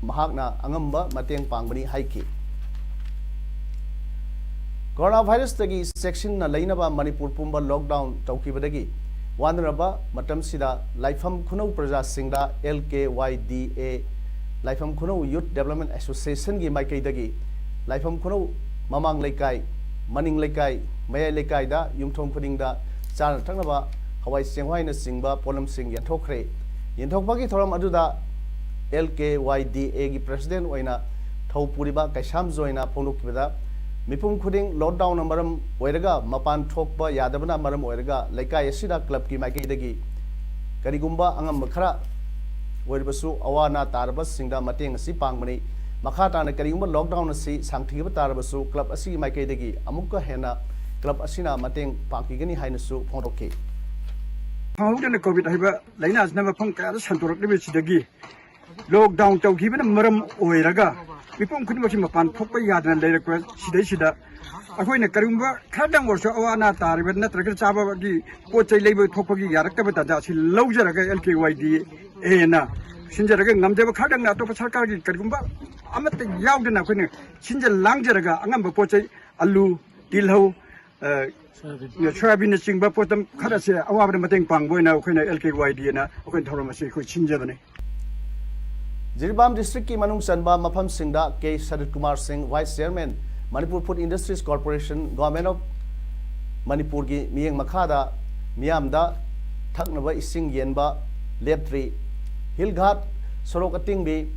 ꯃꯍꯥꯛꯅ ꯑꯉꯝꯕ ꯃꯇꯦꯡ ꯄꯥꯡꯕꯅꯤ ꯍꯥꯏꯈꯤ꯫ Coronavirusꯇꯒꯤ ꯆꯦꯛꯁꯤꯟꯅ ꯂꯩꯅꯕ ꯃꯅꯤꯄꯨꯔ ꯄꯨꯝꯕ lockdown ꯇꯧꯈꯤꯕꯗꯒꯤ ꯋꯥꯅꯔꯕ ꯃꯇꯝꯁꯤꯗ ꯂꯥꯏꯐꯝ ꯈꯨꯅꯧ ꯄ꯭ꯔꯖꯥꯁꯤꯡꯗ L K Y D A, ꯂꯥꯏꯐꯝ ꯈꯨꯅꯧ Youth Development Associationꯒꯤ ꯃꯥꯏꯀꯩꯗꯒꯤ ꯂꯥꯏꯐꯝ ꯈꯨꯅꯧ ꯃꯃꯥꯡ ꯂꯩꯀꯥꯏ, ꯃꯅꯤꯡ ꯂꯩꯀꯥꯏ, ꯃꯌꯥꯏ ꯂꯩꯀꯥꯏꯗ ꯌꯨꯝꯊꯣꯡ ꯈꯨꯗꯤꯡꯗ ꯆꯥꯅ ꯊꯛꯅꯕ ꯍꯋꯥꯏ ꯆꯦꯡꯋꯥꯏꯅꯆꯤꯡꯕ ꯄꯣꯠꯂꯝꯁꯤꯡ ꯌꯦꯟꯊꯣꯛꯈ꯭ꯔꯦ꯫ ꯌꯦꯟꯊꯣꯛꯄꯒꯤ ꯊꯧꯔꯝ ꯑꯗꯨꯗ ꯑꯦꯜ ꯀꯦ ꯋꯥꯏ ꯗꯤ ꯑꯦꯒꯤ ꯄ꯭ꯔꯦꯁꯤꯗꯦꯟ ꯑꯣꯏꯅ ꯊꯧ ꯄꯨꯔꯤꯕ ꯀꯩꯁꯥꯝ ꯖꯣꯏꯅ ꯐꯣꯡꯗꯣꯛꯈꯤꯕꯗ, ꯃꯤꯄꯨꯝ ꯈꯨꯗꯤꯡ ꯂꯣꯛꯗꯥꯎꯟꯅ ꯃꯔꯝ ꯑꯣꯏꯔꯒ ꯃꯄꯥꯟ ꯊꯣꯛꯄ ꯌꯥꯗꯕꯅ ꯃꯔꯝ ꯑꯣꯏꯔꯒ ꯂꯩꯀꯥꯏ ꯑꯁꯤꯗ ꯀ꯭ꯂꯕꯀꯤ ꯃꯥꯏꯀꯩꯗꯒꯤ ꯀꯔꯤꯒꯨꯝꯕ ꯑꯉꯝꯕ ꯈꯔ ꯑꯣꯏꯔꯕꯁꯨ ꯑꯋꯥ ꯑꯅꯥ ꯇꯥꯔꯕꯁꯤꯡꯗ ꯃꯇꯦꯡ ꯑꯁꯤ ꯄꯥꯡꯕꯅꯤ꯫ ꯃꯈꯥ ꯇꯥꯅ ꯀꯔꯤꯒꯨꯝꯕ ꯂꯣꯛꯗꯥꯎꯟ ꯑꯁꯤ ꯁꯥꯡꯊꯤꯕ ꯇꯥꯔꯕꯁꯨ ꯀ꯭ꯂꯕ ꯑꯁꯤꯒꯤ ꯃꯥꯏꯀꯩꯗꯒꯤ ꯑꯃꯨꯛꯀ ꯍꯦꯟꯅ ꯀ꯭ꯂꯕ ꯑꯁꯤꯅ ꯃꯇꯦꯡ ꯄꯥꯡꯈꯤꯒꯅꯤ ꯍꯥꯏꯅꯁꯨ ꯐꯣꯡꯗꯣꯛꯈꯤ꯫ ꯈꯪꯍꯧꯗꯅ ꯀꯣꯚꯤꯗ ꯍꯥꯏꯕ ꯂꯥꯏꯅꯥꯁꯤꯅ ꯃꯐꯝ ꯀꯌꯥꯗ ꯁꯟꯗꯣꯔꯛꯂꯤꯕꯁꯤꯗꯒꯤ ꯂꯣꯛꯗꯥꯎꯟ ꯇꯧꯈꯤꯕꯅ ꯃꯔꯝ ꯑꯣꯏꯔꯒ ꯃꯤꯄꯨꯝ ꯈꯨꯗꯤꯡꯃꯛꯁꯤ ꯃꯄꯥꯟ ꯊꯣꯛꯄ ꯌꯥꯗꯅ ꯂꯩꯔꯛꯄ ꯁꯤꯗꯩꯁꯤꯗ ꯑꯩꯈꯣꯏꯅ ꯀꯔꯤꯒꯨꯝꯕ ꯈꯔꯗꯪ ꯑꯣꯏꯔꯁꯨ ꯑꯋꯥ ꯑꯅꯥ ꯇꯥꯔꯤꯕ ꯅꯠꯇ꯭ꯔꯒ ꯆꯥꯕꯒꯤ ꯄꯣꯠ ꯆꯩ ꯂꯩꯕ ꯊꯣꯛꯄꯒꯤ ꯌꯥꯔꯛꯇꯕ ꯇꯥꯟꯖꯥ ꯑꯁꯤ ꯂꯧꯖꯔꯒ ꯑꯦꯜ ꯀꯦ ꯋꯥꯏ ꯗꯤ ꯑꯦꯅ ꯁꯤꯟꯖꯔꯒ ꯉꯝꯖꯕ ꯈꯔꯗꯪꯅ ꯑꯇꯣꯞꯄ ꯁꯔꯀꯥꯔꯒꯤ ꯀꯔꯤꯒꯨꯝꯕ ꯑꯃꯠꯇ ꯌꯥꯎꯗꯅ ꯑꯩꯈꯣꯏꯅ ꯁꯤꯟꯖ ꯂꯥꯡꯖꯔꯒ ꯑꯉꯝꯕ ꯄꯣꯠ ꯆꯩ ꯑꯂꯨ, ꯇꯤꯜꯍꯧ, ꯑ, ꯁꯣꯌꯥꯕꯤꯟꯅꯆꯤꯡꯕ ꯄꯣꯠꯂꯝ ꯈꯔꯁꯦ ꯑꯋꯥꯕꯗ ꯃꯇꯦꯡ ꯄꯥꯡꯕ ꯑꯣꯏꯅ ꯑꯩꯈꯣꯏꯅ ꯑꯦꯜ ꯀꯦ ꯋꯥꯏ ꯗꯤ ꯑꯦꯅ ꯑꯩꯈꯣꯏꯅ ꯊꯧꯔꯝ ꯑꯁꯤ ꯑꯩꯈꯣꯏ ꯁꯤꯟꯖꯕꯅꯤ꯫ ꯖꯤꯔꯤꯕꯥꯝ ꯗꯤꯁꯇ꯭ꯔꯤꯛꯀꯤ ꯃꯅꯨꯡ ꯆꯟꯕ ꯃꯐꯝꯁꯤꯡꯗ ꯀꯦ ꯁꯔꯠ ꯀꯨꯃꯥꯔ ꯁꯤꯡ, vice chairman, Manipur food industries corporation, government of ꯃꯅꯤꯄꯨꯔꯒꯤ ꯃꯤꯠꯌꯦꯡ ꯃꯈꯥꯗ ꯃꯤꯌꯥꯝꯗ ꯊꯛꯅꯕ ꯏꯁꯤꯡ ꯌꯦꯟꯕ ꯂꯦꯞꯇ꯭ꯔꯤ꯫ ꯍꯤꯜ ꯘꯥꯠ ꯁꯣꯔꯣꯛ ꯑꯇꯤꯡꯕꯤ,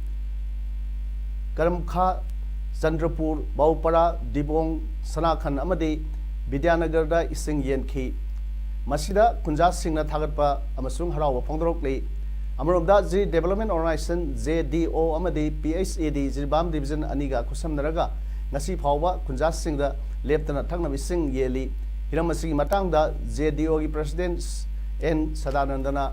ꯀꯔꯝꯈꯥ, ꯆꯟꯗ꯭ꯔꯄꯨꯔ, ꯕꯥꯎꯄꯔꯥ, ꯗꯤꯕꯣꯡ, ꯁꯅꯥꯈꯟ ꯑꯃꯗꯤ ꯕꯤꯗ꯭ꯌꯥꯅꯒꯔꯗ ꯏꯁꯤꯡ ꯌꯦꯟꯈꯤ꯫ ꯃꯁꯤꯗ ꯈꯨꯟꯖꯥꯁꯤꯡꯅ ꯊꯥꯒꯠꯄ ꯑꯃꯁꯨꯡ ꯍꯔꯥꯎꯕ ꯐꯣꯡꯗꯣꯔꯛꯂꯤ꯫ ꯑꯃꯔꯣꯝꯗ ꯖꯤ ꯗꯤꯕꯦꯂꯞꯃꯦꯟ ꯑꯣꯔꯒꯅꯥꯏꯖꯦꯁꯟ, ꯖꯦ ꯗꯤ ꯑꯣ, ꯑꯃꯗꯤ ꯄꯤ ꯑꯩꯆ ꯏ ꯗꯤ ꯖꯤꯔꯤꯕꯥꯝ ꯗꯤꯕꯤꯖꯟ ꯑꯅꯤꯒ ꯈꯨꯠꯁꯝꯅꯔꯒ ꯉꯁꯤ ꯐꯥꯎꯕ ꯈꯨꯟꯖꯥꯁꯤꯡꯗ ꯂꯦꯞꯇꯅ ꯊꯛꯅꯕ ꯏꯁꯤꯡ ꯌꯦꯜꯂꯤ꯫ ꯍꯤꯔꯝ ꯑꯁꯤꯒꯤ ꯃꯇꯥꯡꯗ ꯖꯦ ꯗꯤ ꯑꯣꯒꯤ ꯄ꯭ꯔꯦꯁꯤꯗꯦꯟꯠ ꯑꯦꯟ ꯁꯗꯥꯅꯟꯗꯅ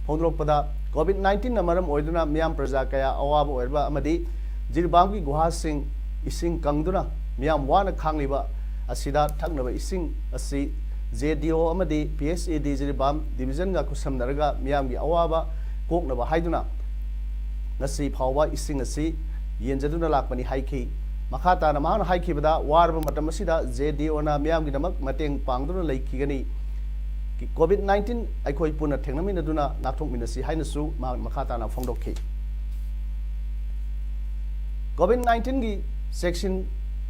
ꯐꯣꯡꯗꯣꯔꯛꯄꯗ, ꯀꯣꯚꯤꯗ ꯅꯥꯏꯟꯇꯤꯟꯅ ꯃꯔꯝ ꯑꯣꯏꯗꯨꯅ ꯃꯤꯌꯥꯝ ꯄ꯭ꯔꯖꯥ ꯀꯌꯥ ꯑꯋꯥꯕ ꯑꯣꯏꯔꯕ ꯑꯃꯗꯤ ꯖꯤꯔꯤꯕꯥꯝꯒꯤ ꯒꯨꯍꯥꯁꯤꯡ ꯏꯁꯤꯡ ꯀꯪꯗꯨꯅ ꯃꯤꯌꯥꯝ ꯋꯥꯅ ꯈꯥꯡꯂꯤꯕ ꯑꯁꯤꯗ ꯊꯛꯅꯕ ꯏꯁꯤꯡ ꯑꯁꯤ ꯖꯦ ꯗꯤ ꯑꯣ ꯑꯃꯗꯤ ꯄꯤ ꯑꯩꯆ ꯏ ꯗꯤ ꯖꯤꯔꯤꯕꯥꯝ ꯗꯤꯕꯤꯖꯟꯒ ꯈꯨꯠꯁꯝꯅꯔꯒ ꯃꯤꯌꯥꯝꯒꯤ ꯑꯋꯥꯕ ꯀꯣꯛꯅꯕ ꯍꯥꯏꯗꯨꯅ ꯉꯁꯤ ꯐꯥꯎꯕ ꯏꯁꯤꯡ ꯑꯁꯤ ꯌꯦꯟꯖꯗꯨꯅ ꯂꯥꯛꯄꯅꯤ ꯍꯥꯏꯈꯤ꯫ ꯃꯈꯥ ꯇꯥꯅ ꯃꯍꯥꯛꯅ ꯍꯥꯏꯈꯤꯕꯗ, ꯋꯥꯔꯕ ꯃꯇꯝ ꯑꯁꯤꯗ ꯖꯦ ꯗꯤ ꯑꯣꯅ ꯃꯤꯌꯥꯝꯒꯤꯗꯃꯛ ꯃꯇꯦꯡ ꯄꯥꯡꯗꯨꯅ ꯂꯩꯈꯤꯒꯅꯤ꯫ ꯀꯣꯚꯤꯗ ꯅꯥꯏꯟꯇꯤꯟ ꯑꯩꯈꯣꯏ ꯄꯨꯟꯅ ꯊꯦꯡꯅꯃꯤꯟꯅꯗꯨꯅ ꯉꯥꯛꯊꯣꯛꯃꯤꯟꯅꯁꯤ ꯍꯥꯏꯅꯁꯨ ꯃꯍꯥꯛ ꯃꯈꯥ ꯇꯥꯅ ꯐꯣꯡꯗꯣꯛꯈꯤ꯫ ꯀꯣꯚꯤꯗ ꯅꯥꯏꯟꯇꯤꯟꯒꯤ ꯆꯦꯛꯁꯤꯟ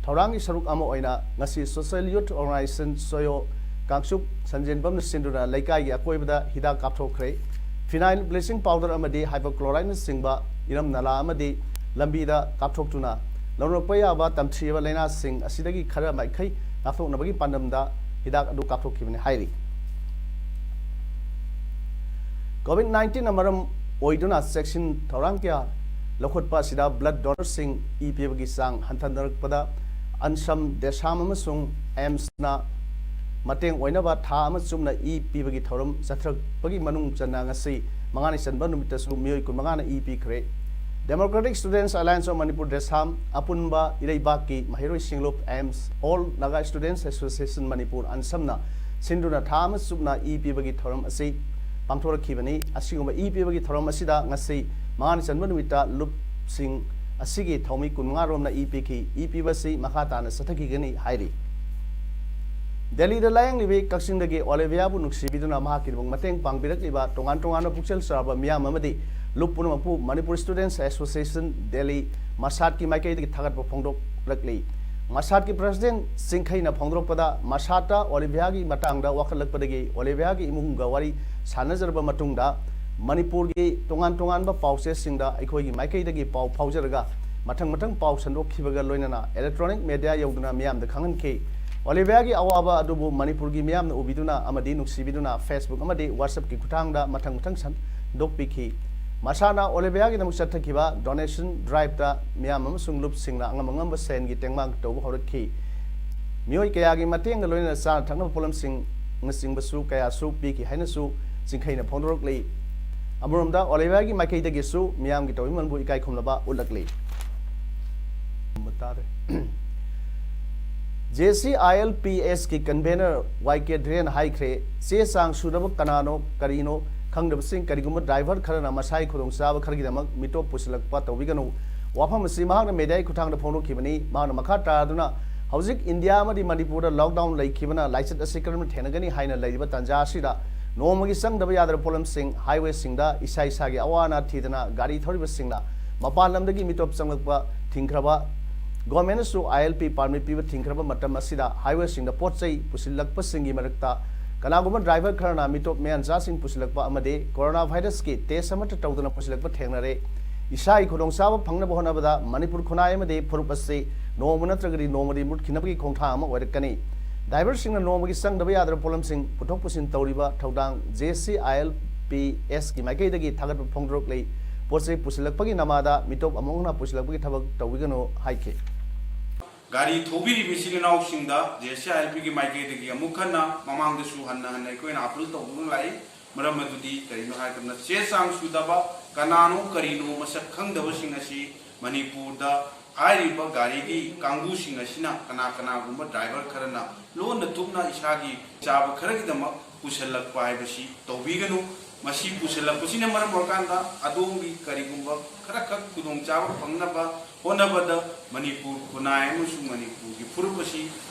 ꯊꯧꯔꯥꯡꯒꯤ ꯁꯔꯨꯛ ꯑꯃ ꯑꯣꯏꯅ ꯉꯁꯤ Social Youth Organization ꯁꯣꯌꯣ ꯀꯥꯡꯆꯨꯞ ꯁꯟꯖꯦꯟꯕꯝꯅ ꯁꯤꯟꯗꯨꯅ ꯂꯩꯀꯥꯏꯒꯤ ꯑꯀꯣꯏꯕꯗ ꯍꯤꯗꯥꯛ ꯀꯥꯞꯊꯣꯛꯈ꯭ꯔꯦ꯫ Phenyl bleaching powder ꯑꯃꯗꯤ hydrochlorideꯅꯆꯤꯡꯕ ꯏꯔꯝ ꯅꯂꯥ ꯑꯃꯗꯤ ꯂꯝꯕꯤꯗ ꯀꯥꯞꯊꯣꯛꯇꯨꯅ ꯂꯧꯔꯛꯄ ꯌꯥꯕ ꯇꯝꯊꯤꯕ ꯂꯥꯏꯅꯥꯁꯤꯡ ꯑꯁꯤꯗꯒꯤ ꯈꯔ ꯃꯈꯩ ꯉꯥꯛꯊꯣꯛꯅꯕꯒꯤ ꯄꯥꯟꯗꯝꯗ ꯍꯤꯗꯥꯛ ꯑꯗꯨ ꯀꯥꯞꯊꯣꯛꯈꯤꯕꯅꯤ ꯍꯥꯏꯔꯤ꯫ COVID nineteenꯅ ꯃꯔꯝ ꯑꯣꯏꯗꯨꯅ ꯆꯦꯛꯁꯤꯟ ꯊꯧꯔꯥꯡ ꯀꯌꯥ ꯂꯧꯈꯠꯄ ꯑꯁꯤꯗ blood donorꯁꯤꯡ ꯏ ꯄꯤꯕꯒꯤ ꯆꯥꯡ ꯍꯟꯊꯅꯔꯛꯄꯗ ꯑꯟꯁꯝ ꯗꯦꯁꯥꯝ ꯑꯃꯁꯨꯡ ꯑꯦꯝꯁꯅ ꯃꯇꯦꯡ ꯑꯣꯏꯅꯕ ꯊꯥ ꯑꯃ ꯆꯨꯞꯅ ꯏ ꯄꯤꯕꯒꯤ ꯊꯧꯔꯝ ꯆꯠꯊꯔꯛꯄꯒꯤ ꯃꯅꯨꯡ ꯆꯟꯅ ꯉꯁꯤ ꯃꯉꯥꯅꯤ ꯆꯟꯕ ꯅꯨꯃꯤꯠꯇꯁꯨ ꯃꯤꯑꯣꯏ ꯀꯨꯟꯃꯉꯥꯅ ꯏ ꯄꯤꯈ꯭ꯔꯦ꯫ Democratic Students Alliance of Manipur ꯗꯦꯁꯥꯝ ꯑꯄꯨꯟꯕ ꯏꯔꯩꯕꯥꯛꯀꯤ ꯃꯍꯩꯔꯣꯏꯁꯤꯡ ꯂꯨꯞ AIMS All Naga Students Association Manipur ꯑꯟꯁꯝꯅ ꯁꯤꯟꯗꯨꯅ ꯊꯥ ꯑꯃ ꯆꯨꯞꯅ ꯏ ꯄꯤꯕꯒꯤ ꯊꯧꯔꯝ ꯑꯁꯤ ꯄꯥꯡꯊꯣꯔꯛꯈꯤꯕꯅꯤ꯫ ꯑꯁꯤꯒꯨꯝꯕ ꯏ ꯄꯤꯕꯒꯤ ꯊꯧꯔꯝ ꯑꯁꯤꯗ ꯉꯁꯤ ꯃꯉꯥꯅꯤ ꯆꯟꯕ ꯅꯨꯃꯤꯠꯇ ꯂꯨꯞꯁꯤꯡ ꯑꯁꯤꯒꯤ ꯊꯧꯃꯤ ꯀꯨꯟꯃꯉꯥ ꯔꯣꯝꯅ ꯏ ꯄꯤꯈꯤ꯫ ꯏ ꯄꯤꯕ ꯑꯁꯤ ꯃꯈꯥ ꯇꯥꯅ ꯆꯠꯊꯈꯤꯒꯅꯤ ꯍꯥꯏꯔꯤ꯫ ꯗꯦꯜꯂꯤꯗ ꯂꯥꯌꯦꯡꯂꯤꯕꯤ ꯀꯛꯆꯤꯡꯗꯒꯤ ꯑꯣꯂꯤꯚꯤꯌꯥꯕꯨ ꯅꯨꯡꯁꯤꯕꯤꯗꯨꯅ ꯃꯍꯥꯛꯀꯤꯗꯃꯛ ꯃꯇꯦꯡ ꯄꯥꯡꯕꯤꯔꯛꯂꯤꯕ ꯇꯣꯉꯥꯟ ꯇꯣꯉꯥꯟꯕ ꯄꯨꯛꯆꯦꯜ ꯆꯥꯎꯕ ꯃꯤꯌꯥꯝ ꯑꯃꯗꯤ ꯂꯨꯞ ꯄꯨꯝꯅꯃꯛꯄꯨ Manipur Students Association Delhi ꯃꯁꯥꯠꯀꯤ ꯃꯥꯏꯀꯩꯗꯒꯤ ꯊꯥꯒꯠꯄ ꯐꯣꯡꯗꯣꯛꯂꯛꯂꯤ꯫ ꯃꯁꯥꯠꯀꯤ president ꯆꯤꯡꯈꯩꯅ ꯐꯣꯡꯗꯣꯔꯛꯄꯗ ꯃꯁꯥꯠꯇ ꯑꯣꯂꯤꯚꯤꯌꯥꯒꯤ ꯃꯇꯥꯡꯗ ꯋꯥꯀꯠꯂꯛꯄꯗꯒꯤ ꯑꯣꯂꯤꯚꯤꯌꯥꯒꯤ ꯏꯃꯨꯡꯒ ꯋꯥꯔꯤ ꯁꯥꯟꯅꯖꯔꯕ ꯃꯇꯨꯡꯗ ꯃꯅꯤꯄꯨꯔꯒꯤ ꯇꯣꯉꯥꯟ ꯇꯣꯉꯥꯟꯕ ꯄꯥꯎꯆꯦꯁꯤꯡꯗ ꯑꯩꯈꯣꯏꯒꯤ ꯃꯥꯏꯀꯩꯗꯒꯤ ꯄꯥꯎ ꯐꯥꯎꯖꯔꯒ ꯃꯊꯪ ꯃꯊꯪ ꯄꯥꯎ ꯁꯟꯗꯣꯛꯈꯤꯕꯒ ꯂꯣꯏꯅꯅ electronic media ꯌꯧꯗꯨꯅ ꯃꯤꯌꯥꯝꯗ ꯈꯪꯍꯟꯈꯤ꯫ ꯑꯣꯂꯤꯚꯤꯌꯥꯒꯤ ꯑꯋꯥꯕ ꯑꯗꯨꯕꯨ ꯃꯅꯤꯄꯨꯔꯒꯤ ꯃꯤꯌꯥꯝꯅ ꯎꯕꯤꯗꯨꯅ ꯑꯃꯗꯤ ꯅꯨꯡꯁꯤꯕꯤꯗꯨꯅ Facebook ꯑꯃꯗꯤ WhatsAppꯀꯤ ꯈꯨꯠꯊꯥꯡꯗ ꯃꯊꯪ ꯃꯊꯪ ꯁꯟꯗꯣꯛꯄꯤꯈꯤ꯫ ꯃꯁꯥꯠꯅ ꯑꯣꯂꯤꯚꯤꯌꯥꯒꯤꯗꯃꯛ ꯆꯠꯊꯈꯤꯕ donation driveꯇ ꯃꯤꯌꯥꯝ ꯑꯃꯁꯨꯡ ꯂꯨꯞꯁꯤꯡꯅ ꯑꯉꯝ ꯑꯉꯝꯕ ꯁꯦꯟꯒꯤ ꯇꯦꯡꯕꯥꯡ ꯇꯧꯕ ꯍꯧꯔꯛꯈꯤ꯫ ꯃꯤꯑꯣꯏ ꯀꯌꯥꯒꯤ ꯃꯇꯦꯡꯒ ꯂꯣꯏꯅꯅ ꯆꯥꯅ ꯊꯛꯅꯕ ꯄꯣꯠꯂꯝꯁꯤꯡꯅꯆꯤꯡꯕꯁꯨ ꯀꯌꯥꯁꯨ ꯄꯤꯈꯤ ꯍꯥꯏꯅꯁꯨ ꯆꯤꯡꯈꯩꯅ ꯐꯣꯡꯗꯣꯔꯛꯂꯤ꯫ ꯑꯃꯔꯣꯝꯗ ꯑꯣꯂꯤꯚꯤꯌꯥꯒꯤ ꯃꯥꯏꯀꯩꯗꯒꯤꯁꯨ ꯃꯤꯌꯥꯝꯒꯤ ꯇꯧꯕꯤꯃꯜꯕꯨ ꯏꯀꯥꯏ ꯈꯨꯝꯅꯕ ꯎꯠꯂꯛꯂꯤ꯫ J C I L P ꯑꯦꯁꯀꯤ convener ꯋꯥꯏ ꯀꯦ ꯙꯤꯔꯦꯟ ꯍꯥꯏꯈ꯭ꯔꯦ, ꯆꯦ ꯆꯥꯡ ꯁꯨꯗꯕ ꯀꯅꯥꯅꯣ ꯀꯔꯤꯅꯣ ꯈꯪꯗꯕꯁꯤꯡ, ꯀꯔꯤꯒꯨꯝꯕ driver ꯈꯔꯅ ꯃꯁꯥꯒꯤ ꯈꯨꯗꯣꯡꯆꯥꯕ ꯈꯔꯒꯤꯗꯃꯛ ꯃꯤꯇꯣꯞ ꯄꯨꯁꯤꯜꯂꯛꯄ ꯇꯧꯕꯤꯒꯅꯨ꯫ ꯋꯥꯐꯝ ꯑꯁꯤ ꯃꯍꯥꯛꯅ mediaꯒꯤ ꯈꯨꯠꯊꯥꯡꯗ ꯐꯣꯡꯗꯣꯛꯈꯤꯕꯅꯤ꯫ ꯃꯍꯥꯛꯅ ꯃꯈꯥ ꯇꯥꯗꯨꯅ ꯍꯧꯖꯤꯛ ꯏꯟꯗꯤꯌꯥ ꯑꯃꯗꯤ ꯃꯅꯤꯄꯨꯔꯗ lockdown ꯂꯩꯈꯤꯕꯅ ꯂꯥꯏꯆꯠ ꯑꯁꯤ ꯀꯔꯝꯅ ꯊꯦꯡꯅꯒꯅꯤ ꯍꯥꯏꯅ ꯂꯩꯔꯤꯕ ꯇꯥꯟꯖꯥ ꯑꯁꯤꯗ ꯅꯣꯡꯃꯒꯤ ꯆꯪꯗꯕ ꯌꯥꯗ꯭ꯔꯕ ꯄꯣꯠꯂꯝꯁꯤꯡ highwayꯁꯤꯡꯗ ꯏꯁꯥ ꯏꯁꯥꯒꯤ ꯑꯋꯥ ꯑꯅꯥ ꯊꯤꯗꯅ ꯒꯥꯔꯤ ꯊꯧꯔꯤꯕꯁꯤꯡꯅ ꯃꯄꯥꯟ ꯂꯝꯗꯒꯤ ꯃꯤꯇꯣꯞ ꯆꯪꯂꯛꯄ ꯊꯤꯡꯈ꯭ꯔꯕ ꯒꯣꯔꯃꯦꯟꯅꯁꯨ ꯑꯥꯏ ꯑꯦꯜ ꯄꯤ ꯄꯥꯔꯃꯤꯠ ꯄꯤꯕ ꯊꯤꯡꯈ꯭ꯔꯕ ꯃꯇꯝ ꯑꯁꯤꯗ ꯍꯥꯏꯋꯦꯁꯤꯡꯗ ꯄꯣꯠ ꯆꯩ ꯄꯨꯁꯤꯜꯂꯛꯄꯁꯤꯡꯒꯤ ꯃꯔꯛꯇ ꯀꯅꯥꯒꯨꯝꯕ ꯗ꯭ꯔꯥꯏꯚꯔ ꯈꯔꯅ ꯃꯤꯇꯣꯞ ꯃꯌꯥꯟꯆꯥꯁꯤꯡ ꯄꯨꯁꯤꯜꯂꯛꯄ ꯑꯃꯗꯤ ꯀꯣꯔꯣꯅꯥ ꯚꯥꯏꯔꯁꯀꯤ ꯇꯦꯁ ꯑꯃꯠꯇ ꯇꯧꯗꯅ ꯄꯨꯁꯤꯜꯂꯛꯄ ꯊꯦꯡꯅꯔꯦ꯫ ꯏꯁꯥꯒꯤ ꯈꯨꯗꯣꯡꯆꯥꯕ ꯐꯪꯅꯕ ꯍꯣꯠꯅꯕꯗ ꯃꯅꯤꯄꯨꯔ ꯈꯨꯟꯅꯥꯏ ꯑꯃꯗꯤ ꯐꯨꯔꯨꯞ ꯑꯁꯤ ꯅꯣꯡꯃ ꯅꯠꯇ꯭ꯔꯒꯗꯤ ꯅꯣꯡꯃꯗꯤ ꯃꯨꯠꯈꯤꯅꯕꯒꯤ ꯈꯣꯡꯊꯥꯡ ꯑꯃ ꯑꯣꯏꯔꯛꯀꯅꯤ꯫ ꯗ꯭ꯔꯥꯏꯚꯔꯁꯤꯡꯅ ꯅꯣꯡꯃꯒꯤ ꯆꯪꯗꯕ ꯌꯥꯗ꯭ꯔꯕ ꯄꯣꯠꯂꯝꯁꯤꯡ ꯄꯨꯊꯣꯛ ꯄꯨꯁꯤꯟ ꯇꯧꯔꯤꯕ ꯊꯧꯗꯥꯡ J C I L P ꯑꯦꯁꯀꯤ ꯃꯥꯏꯀꯩꯗꯒꯤ ꯊꯥꯒꯠꯄ ꯐꯣꯡꯗꯣꯔꯛꯂꯤ꯫ ꯄꯣꯠ ꯆꯩ ꯄꯨꯁꯤꯜꯂꯛꯄꯒꯤ ꯅꯃꯥꯗ ꯃꯤꯇꯣꯞ ꯑꯃꯨꯛ ꯍꯟꯅ ꯄꯨꯁꯤꯜꯂꯛꯄꯒꯤ ꯊꯕꯛ ꯇꯧꯕꯤꯒꯅꯨ ꯍꯥꯏꯈꯤ꯫ ꯒꯥꯔꯤ ꯊꯧꯕꯤꯔꯤꯕ ꯏꯆꯤꯜ ꯏꯅꯥꯎꯁꯤꯡꯗ ꯖꯦ ꯁꯤ ꯑꯥꯏ ꯑꯦꯜ ꯄꯤꯒꯤ ꯃꯥꯏꯀꯩꯗꯒꯤ ꯑꯃꯨꯛ ꯍꯟꯅ ꯃꯃꯥꯡꯗꯁꯨ ꯍꯟꯅ ꯍꯟꯅ ꯑꯩꯈꯣꯏꯅ ꯑꯥꯄꯤꯜ ꯇꯧꯗꯨꯅ ꯂꯥꯛꯏ꯫ ꯃꯔꯝ ꯑꯗꯨꯗꯤ ꯀꯔꯤꯅꯣ ꯍꯥꯏꯕ ꯃꯇꯝꯗ ꯆꯦ ꯆꯥꯡ ꯁꯨꯗꯕ, ꯀꯅꯥꯅꯣ ꯀꯔꯤꯅꯣ ꯃꯁꯛ ꯈꯪꯗꯕꯁꯤꯡ ꯑꯁꯤ ꯃꯅꯤꯄꯨꯔꯗ ꯍꯥꯏꯔꯤꯕ ꯒꯥꯔꯤꯒꯤ ꯀꯥꯡꯕꯨꯁꯤꯡ ꯑꯁꯤꯅ ꯀꯅꯥ ꯀꯅꯥꯒꯨꯝꯕ ꯗ꯭ꯔꯥꯏꯚꯔ ꯈꯔꯅ ꯂꯣꯟꯅ ꯊꯨꯞꯅ ꯏꯁꯥꯒꯤ ꯆꯥꯕ ꯈꯔꯒꯤꯗꯃꯛ ꯄꯨꯁꯤꯜꯂꯛꯄ ꯍꯥꯏꯕꯁꯤ ꯇꯧꯕꯤꯒꯅꯨ꯫ ꯃꯁꯤ ꯄꯨꯁꯤꯜꯂꯛꯄꯁꯤꯅ ꯃꯔꯝ ꯑꯣꯏꯔꯀꯥꯟꯗ ꯑꯗꯣꯝꯒꯤ ꯀꯔꯤꯒꯨꯝꯕ ꯈꯔꯈꯛ ꯈꯨꯗꯣꯡꯆꯥꯕ ꯐꯪꯅꯕ ꯍꯣꯠꯅꯕꯗ ꯃꯅꯤꯄꯨꯔ ꯈꯨꯟꯅꯥꯏ ꯑꯃꯁꯨꯡ ꯃꯅꯤꯄꯨꯔꯒꯤ ꯐꯨꯔꯨꯞ ꯑꯁꯤ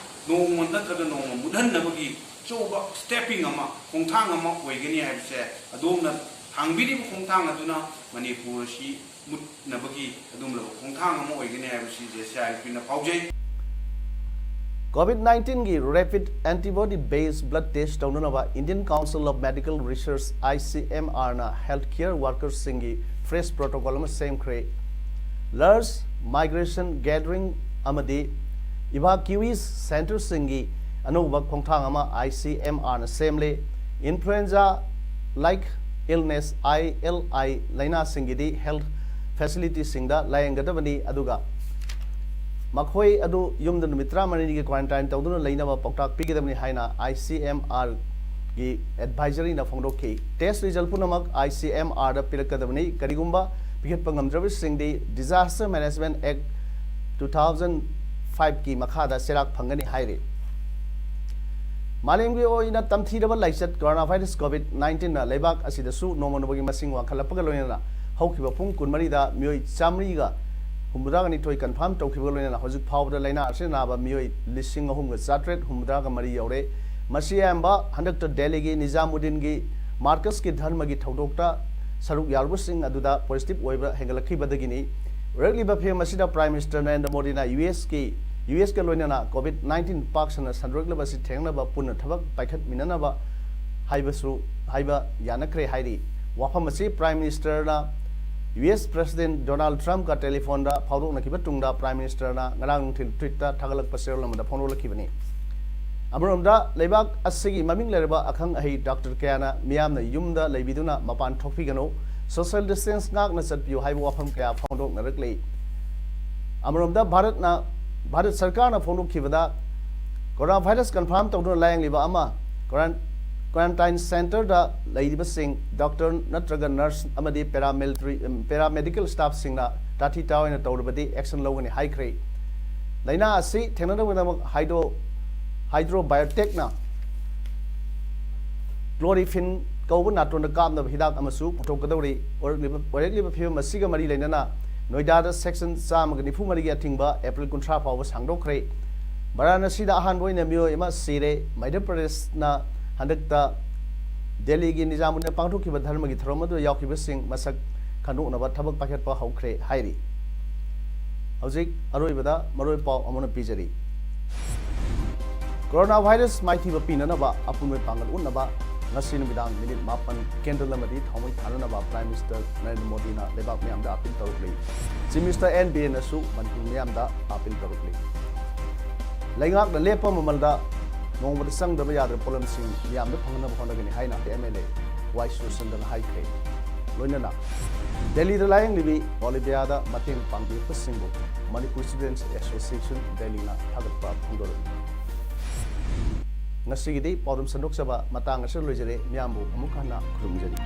ꯅꯣꯡꯃ ꯅꯠꯇ꯭ꯔꯒ ꯅꯣꯡꯃ ꯃꯨꯠꯍꯟꯅꯕꯒꯤ ꯑꯆꯧꯕ ꯁ꯭ꯇꯦꯄꯤꯡ ꯑꯃ, ꯈꯣꯡꯊꯥꯡ ꯑꯃ ꯑꯣꯏꯒꯅꯤ ꯍꯥꯏꯕꯁꯦ ꯑꯗꯣꯝꯅ ꯊꯥꯡꯕꯤꯔꯤꯕ ꯈꯣꯡꯊꯥꯡ ꯑꯗꯨꯅ ꯃꯅꯤꯄꯨꯔ ꯑꯁꯤ ꯃꯨꯠꯅꯕꯒꯤ ꯑꯗꯨꯒꯨꯝꯂꯕ ꯈꯣꯡꯊꯥꯡ ꯑꯃ ꯑꯣꯏꯒꯅꯤ ꯍꯥꯏꯕꯁꯤ ꯖꯦ ꯁꯤ ꯑꯥꯏ ꯑꯦꯜ ꯄꯤꯅ ꯐꯥꯎꯖꯩ꯫ ꯀꯣꯚꯤꯗ ꯅꯥꯏꯟꯇꯤꯟꯒꯤ ꯔꯦꯄꯤꯗ ꯑꯦꯟꯇꯤꯕꯣꯗꯤ ꯕꯦꯁ ꯕ꯭ꯂꯗ ꯇꯦꯁ ꯇꯧꯅꯅꯕ Indian Council of Medical Research, I C M R, ꯅ ꯍꯦꯜꯊ ꯀꯦꯌꯔ ꯋꯥꯔꯀꯔꯁꯤꯡꯒꯤ ꯐ꯭ꯔꯦꯁ ꯄ꯭ꯔꯣꯇꯣꯀꯣꯜ ꯑꯃ ꯁꯦꯝꯈ꯭ꯔꯦ꯫ ꯂꯥꯔꯖ ꯃꯥꯏꯒ꯭ꯔꯦꯁꯟ ꯒꯦꯗꯔꯤꯡ ꯑꯃꯗꯤ ꯏꯚꯥꯀ꯭ꯌꯨꯏꯁ ꯁꯦꯟꯇꯔꯁꯤꯡꯒꯤ ꯑꯅꯧꯕ ꯈꯣꯡꯊꯥꯡ ꯑꯃ I C M R ꯅ ꯁꯦꯝꯂꯦ꯫ Influenza like illness, I L I, ꯂꯥꯏꯅꯥꯁꯤꯡꯒꯤꯗꯤ ꯍꯦꯜꯊ ꯐꯦꯁꯤꯂꯤꯇꯤꯁꯤꯡꯗ ꯂꯥꯌꯦꯡꯒꯗꯕꯅꯤ, ꯑꯗꯨꯒ ꯃꯈꯣꯏ ꯑꯗꯨ ꯌꯨꯝꯗ ꯅꯨꯃꯤꯠ ꯇꯔꯥꯃꯔꯤꯅꯤꯒꯤ ꯀ꯭ꯋꯥꯔꯦꯟꯇꯥꯏꯟ ꯇꯧꯗꯨꯅ ꯂꯩꯅꯕ ꯄꯥꯎꯇꯥꯛ ꯄꯤꯒꯗꯕꯅꯤ ꯍꯥꯏꯅ I C M R ꯒꯤ ꯑꯦꯗꯚꯥꯏꯖꯔꯤꯅ ꯐꯣꯡꯗꯣꯛꯈꯤ꯫ ꯇꯦꯁ ꯔꯤꯖꯜ ꯄꯨꯝꯅꯃꯛ I C M R ꯗ ꯄꯤꯔꯛꯀꯗꯕꯅꯤ꯫ ꯀꯔꯤꯒꯨꯝꯕ ꯄꯤꯈꯠꯄ ꯉꯝꯗ꯭ꯔꯕꯁꯤꯡꯗꯤ Disaster Management Act two thousand five ꯀꯤ ꯃꯈꯥꯗ ꯆꯩꯔꯥꯛ ꯐꯪꯒꯅꯤ ꯍꯥꯏꯔꯤ꯫ ꯃꯥꯂꯦꯝꯒꯤ ꯑꯣꯏꯅ ꯇꯝꯊꯤꯔꯕ ꯂꯥꯏꯆꯠ ꯀꯣꯔꯣꯅꯥ ꯚꯥꯏꯔꯁ ꯀꯣꯚꯤꯗ ꯅꯥꯏꯟꯇꯤꯟꯅ ꯂꯩꯕꯥꯛ ꯑꯁꯤꯗꯁꯨ ꯅꯣꯡꯃ ꯅꯣꯡꯃꯒꯤ ꯃꯁꯤꯡ ꯋꯥꯡꯈꯠꯂꯛꯄꯒ ꯂꯣꯏꯅꯅ ꯍꯧꯈꯤꯕ ꯄꯨꯡ ꯀꯨꯟꯃꯔꯤꯗ ꯃꯤꯑꯣꯏ ꯆꯥꯃꯔꯤꯒ ꯍꯨꯝꯐꯨꯇꯔꯥꯒ ꯅꯤꯊꯣꯏ ꯀꯟꯐꯥꯔꯝ ꯇꯧꯈꯤꯕꯒ ꯂꯣꯏꯅꯅ ꯍꯧꯖꯤꯛ ꯐꯥꯎꯕꯗ ꯂꯥꯏꯅꯥ ꯑꯁꯤꯅ ꯅꯥꯕ ꯃꯤꯑꯣꯏ ꯂꯤꯁꯤꯡ ꯑꯍꯨꯝꯒ ꯆꯥꯇ꯭ꯔꯦꯠ ꯍꯨꯝꯐꯨꯇꯔꯥꯒ ꯃꯔꯤ ꯌꯧꯔꯦ꯫ ꯃꯁꯤ ꯑꯌꯥꯝꯕ ꯍꯟꯗꯛꯇ ꯗꯦꯜꯂꯤꯒꯤ ꯅꯤꯖꯥꯃꯨꯗꯤꯟꯒꯤ ꯃꯥꯔꯀꯁꯀꯤ ꯙꯔꯃꯒꯤ ꯊꯧꯗꯣꯛꯇ ꯁꯔꯨꯛ ꯌꯥꯔꯨꯕꯁꯤꯡ ꯑꯗꯨꯗ ꯄꯣꯖꯤꯇꯤꯚ ꯑꯣꯏꯕ ꯍꯦꯟꯒꯠꯂꯛꯈꯤꯕꯗꯒꯤꯅꯤ꯫ ꯑꯣꯏꯔꯛꯂꯤꯕ ꯐꯤꯕꯝ ꯑꯁꯤꯗ Prime Minister ꯅꯔꯦꯟꯗ꯭ꯔ ꯃꯣꯗꯤꯅ ꯌꯨ ꯑꯦꯁꯀꯤ ꯌꯨ ꯑꯦꯁꯀ ꯂꯣꯏꯅꯅ COVID nineteen ꯄꯥꯛ ꯁꯟꯅ ꯁꯟꯗꯣꯔꯛꯂꯤꯕ ꯑꯁꯤ ꯊꯦꯡꯅꯅꯕ ꯄꯨꯟꯅ ꯊꯕꯛ ꯄꯥꯏꯈꯠꯃꯤꯟꯅꯅꯕ ꯍꯥꯏꯕꯁꯨ ꯍꯥꯏꯕ ꯌꯥꯅꯈ꯭ꯔꯦ ꯍꯥꯏꯔꯤ꯫ ꯋꯥꯐꯝ ꯑꯁꯤ Prime Minister ꯅ U S President Donald Trump ꯀ telephone ꯗ ꯐꯥꯎꯗꯣꯛꯅꯈꯤꯕ ꯇꯨꯡꯗ Prime Minister ꯅ ꯉꯔꯥꯡ ꯅꯨꯡꯊꯤꯜ tweet ꯇ ꯊꯥꯒꯠꯂꯛꯄ ꯆꯦꯔꯣꯜ ꯑꯃꯗ ꯐꯣꯡꯗꯣꯛꯂꯛꯈꯤꯕꯅꯤ꯫ ꯑꯃꯔꯣꯝꯗ ꯂꯩꯕꯥꯛ ꯑꯁꯤꯒꯤ ꯃꯃꯤꯡ ꯂꯩꯔꯕ ꯑꯈꯪ ꯑꯍꯩ doctor ꯀꯌꯥꯅ ꯃꯤꯌꯥꯝꯅ ꯌꯨꯝꯗ ꯂꯩꯕꯤꯗꯨꯅ ꯃꯄꯥꯟ ꯊꯣꯛꯄꯤꯒꯅꯨ, social distance ꯉꯥꯛꯅ ꯆꯠꯄꯤꯌꯨ ꯍꯥꯏꯕ ꯋꯥꯐꯝ ꯀꯌꯥ ꯐꯣꯡꯗꯣꯛꯅꯔꯛꯂꯤ꯫ ꯑꯃꯔꯣꯝꯗ ꯚꯥꯔꯠꯅ, ꯚꯥꯔꯠ ꯁꯔꯀꯥꯔꯅ ꯐꯣꯡꯗꯣꯛꯈꯤꯕꯗ corona virus confirm ꯇꯧꯗꯨꯅ ꯂꯥꯌꯦꯡꯂꯤꯕ ꯑꯃ quaran-, quarantine centre ꯗ ꯂꯩꯔꯤꯕꯁꯤꯡ doctor ꯅꯠꯇ꯭ꯔꯒ nurse ꯑꯃꯗꯤ paramilitary, paramedical staff ꯁꯤꯡꯅ ꯇꯥꯊꯤ ꯇꯥꯑꯣꯏꯅ ꯇꯧꯔꯕꯗꯤ action ꯂꯧꯒꯅꯤ ꯍꯥꯏꯈ꯭ꯔꯦ꯫ ꯂꯥꯏꯅꯥ ꯑꯁꯤ ꯊꯦꯡꯅꯅꯕꯒꯤꯗꯃꯛ hydro-, Hydrobiotech ꯅ chloroquine ꯀꯧꯕ ꯅꯥꯇꯣꯟꯗ ꯀꯥꯞꯅꯕ ꯍꯤꯗꯥꯛ ꯑꯃꯁꯨ ꯄꯨꯊꯣꯛꯀꯗꯧꯔꯤ꯫ ꯑꯣꯏꯔꯛꯂꯤꯕ, ꯑꯣꯏꯔꯛꯂꯤꯕ ꯐꯤꯕꯝ ꯑꯁꯤꯒ ꯃꯔꯤ ꯂꯩꯅꯅ ꯅꯣꯏꯗꯥꯗ section ꯆꯥꯝꯃꯒ ꯅꯤꯐꯨ ꯃꯔꯤꯒꯤ ꯑꯊꯤꯡꯕ April ꯀꯨꯟꯊ꯭ꯔꯥ ꯐꯥꯎꯕ ꯁꯥꯡꯗꯣꯛꯈ꯭ꯔꯦ꯫ ꯚꯥꯔꯥꯅꯥꯁꯤꯗ ꯑꯍꯥꯟꯕ ꯑꯣꯏꯅ ꯃꯤꯑꯣꯏ ꯑꯃ ꯁꯤꯔꯦ꯫ ꯃꯙ꯭ꯌ ꯄ꯭ꯔꯗꯦꯁꯅ ꯍꯟꯗꯛꯇ ꯗꯦꯜꯂꯤꯒꯤ ꯅꯤꯖꯥꯃꯨꯗꯤꯟꯗ ꯄꯥꯡꯊꯣꯛꯈꯤꯕ ꯙꯔꯃꯒꯤ ꯊꯧꯔꯝ ꯑꯗꯨꯗ ꯌꯥꯎꯈꯤꯕꯁꯤꯡ ꯃꯁꯛ ꯈꯪꯗꯣꯛꯅꯕ ꯊꯕꯛ ꯄꯥꯏꯈꯠꯄ ꯍꯧꯈ꯭ꯔꯦ ꯍꯥꯏꯔꯤ꯫ ꯍꯧꯖꯤꯛ ꯑꯔꯣꯏꯕꯗ ꯃꯔꯨꯑꯣꯏꯕ ꯄꯥꯎ ꯑꯃꯨꯛ ꯍꯟꯅ ꯄꯤꯖꯔꯤ꯫ Corona virus ꯃꯥꯏꯊꯤꯕ ꯄꯤꯅꯅꯕ ꯑꯄꯨꯟꯕ ꯄꯥꯡꯒꯜ ꯎꯠꯅꯕ ꯉꯁꯤ ꯅꯨꯃꯤꯗꯥꯡ minute ꯃꯥꯄꯟ candle ꯑꯃꯗꯤ ꯊꯥꯎꯃꯩ ꯊꯥꯅꯅꯕ Prime Minister ꯅꯔꯦꯟꯗ꯭ꯔ ꯃꯣꯗꯤꯅ ꯂꯩꯕꯥꯛ ꯃꯤꯌꯥꯝꯗ appeal ꯇꯧꯔꯛꯂꯤ꯫ Chief Minister ꯑꯦꯟ ꯕꯤꯔꯦꯟꯅꯁꯨ ꯃꯅꯤꯄꯨꯔ ꯃꯤꯌꯥꯝꯗ appeal ꯇꯧꯔꯛꯂꯤ꯫ ꯂꯩꯉꯥꯛꯅ ꯂꯦꯞꯄ ꯃꯃꯜꯗ ꯅꯣꯡꯃꯗ ꯆꯪꯗꯕ ꯌꯥꯗ꯭ꯔꯕ ꯄꯣꯠꯂꯝꯁꯤꯡ ꯃꯤꯌꯥꯝꯗ ꯐꯪꯍꯟꯅꯕ ꯍꯣꯠꯅꯒꯅꯤ ꯍꯥꯏꯅ ꯑꯦꯝ ꯑꯦꯜ ꯑꯦ ꯋꯥꯏ ꯁꯨꯔꯆꯟꯗ꯭ꯔꯅ ꯍꯥꯏꯈ꯭ꯔꯦ꯫ ꯂꯣꯏꯅꯅ ꯗꯦꯜꯂꯤꯗ ꯂꯥꯌꯦꯡꯂꯤꯕꯤ ꯑꯣꯂꯤꯚꯤꯌꯥꯗ ꯃꯇꯦꯡ ꯄꯥꯡꯕꯤꯔꯛꯄꯁꯤꯡꯕꯨ Manipur Students Association ꯗꯦꯜꯂꯤꯅ ꯊꯥꯒꯠꯄ ꯐꯣꯡꯗꯣꯔꯛꯂꯤ꯫ ꯉꯁꯤꯒꯤꯗꯤ ꯄꯥꯎꯗꯝ ꯁꯟꯗꯣꯛꯆꯕ ꯃꯇꯥꯡ ꯑꯁꯤꯗ ꯂꯣꯏꯖꯔꯦ꯫ ꯃꯤꯌꯥꯝꯕꯨ ꯑꯃꯨꯛ ꯍꯟꯅ ꯈꯨꯔꯨꯝꯖꯔꯤ꯫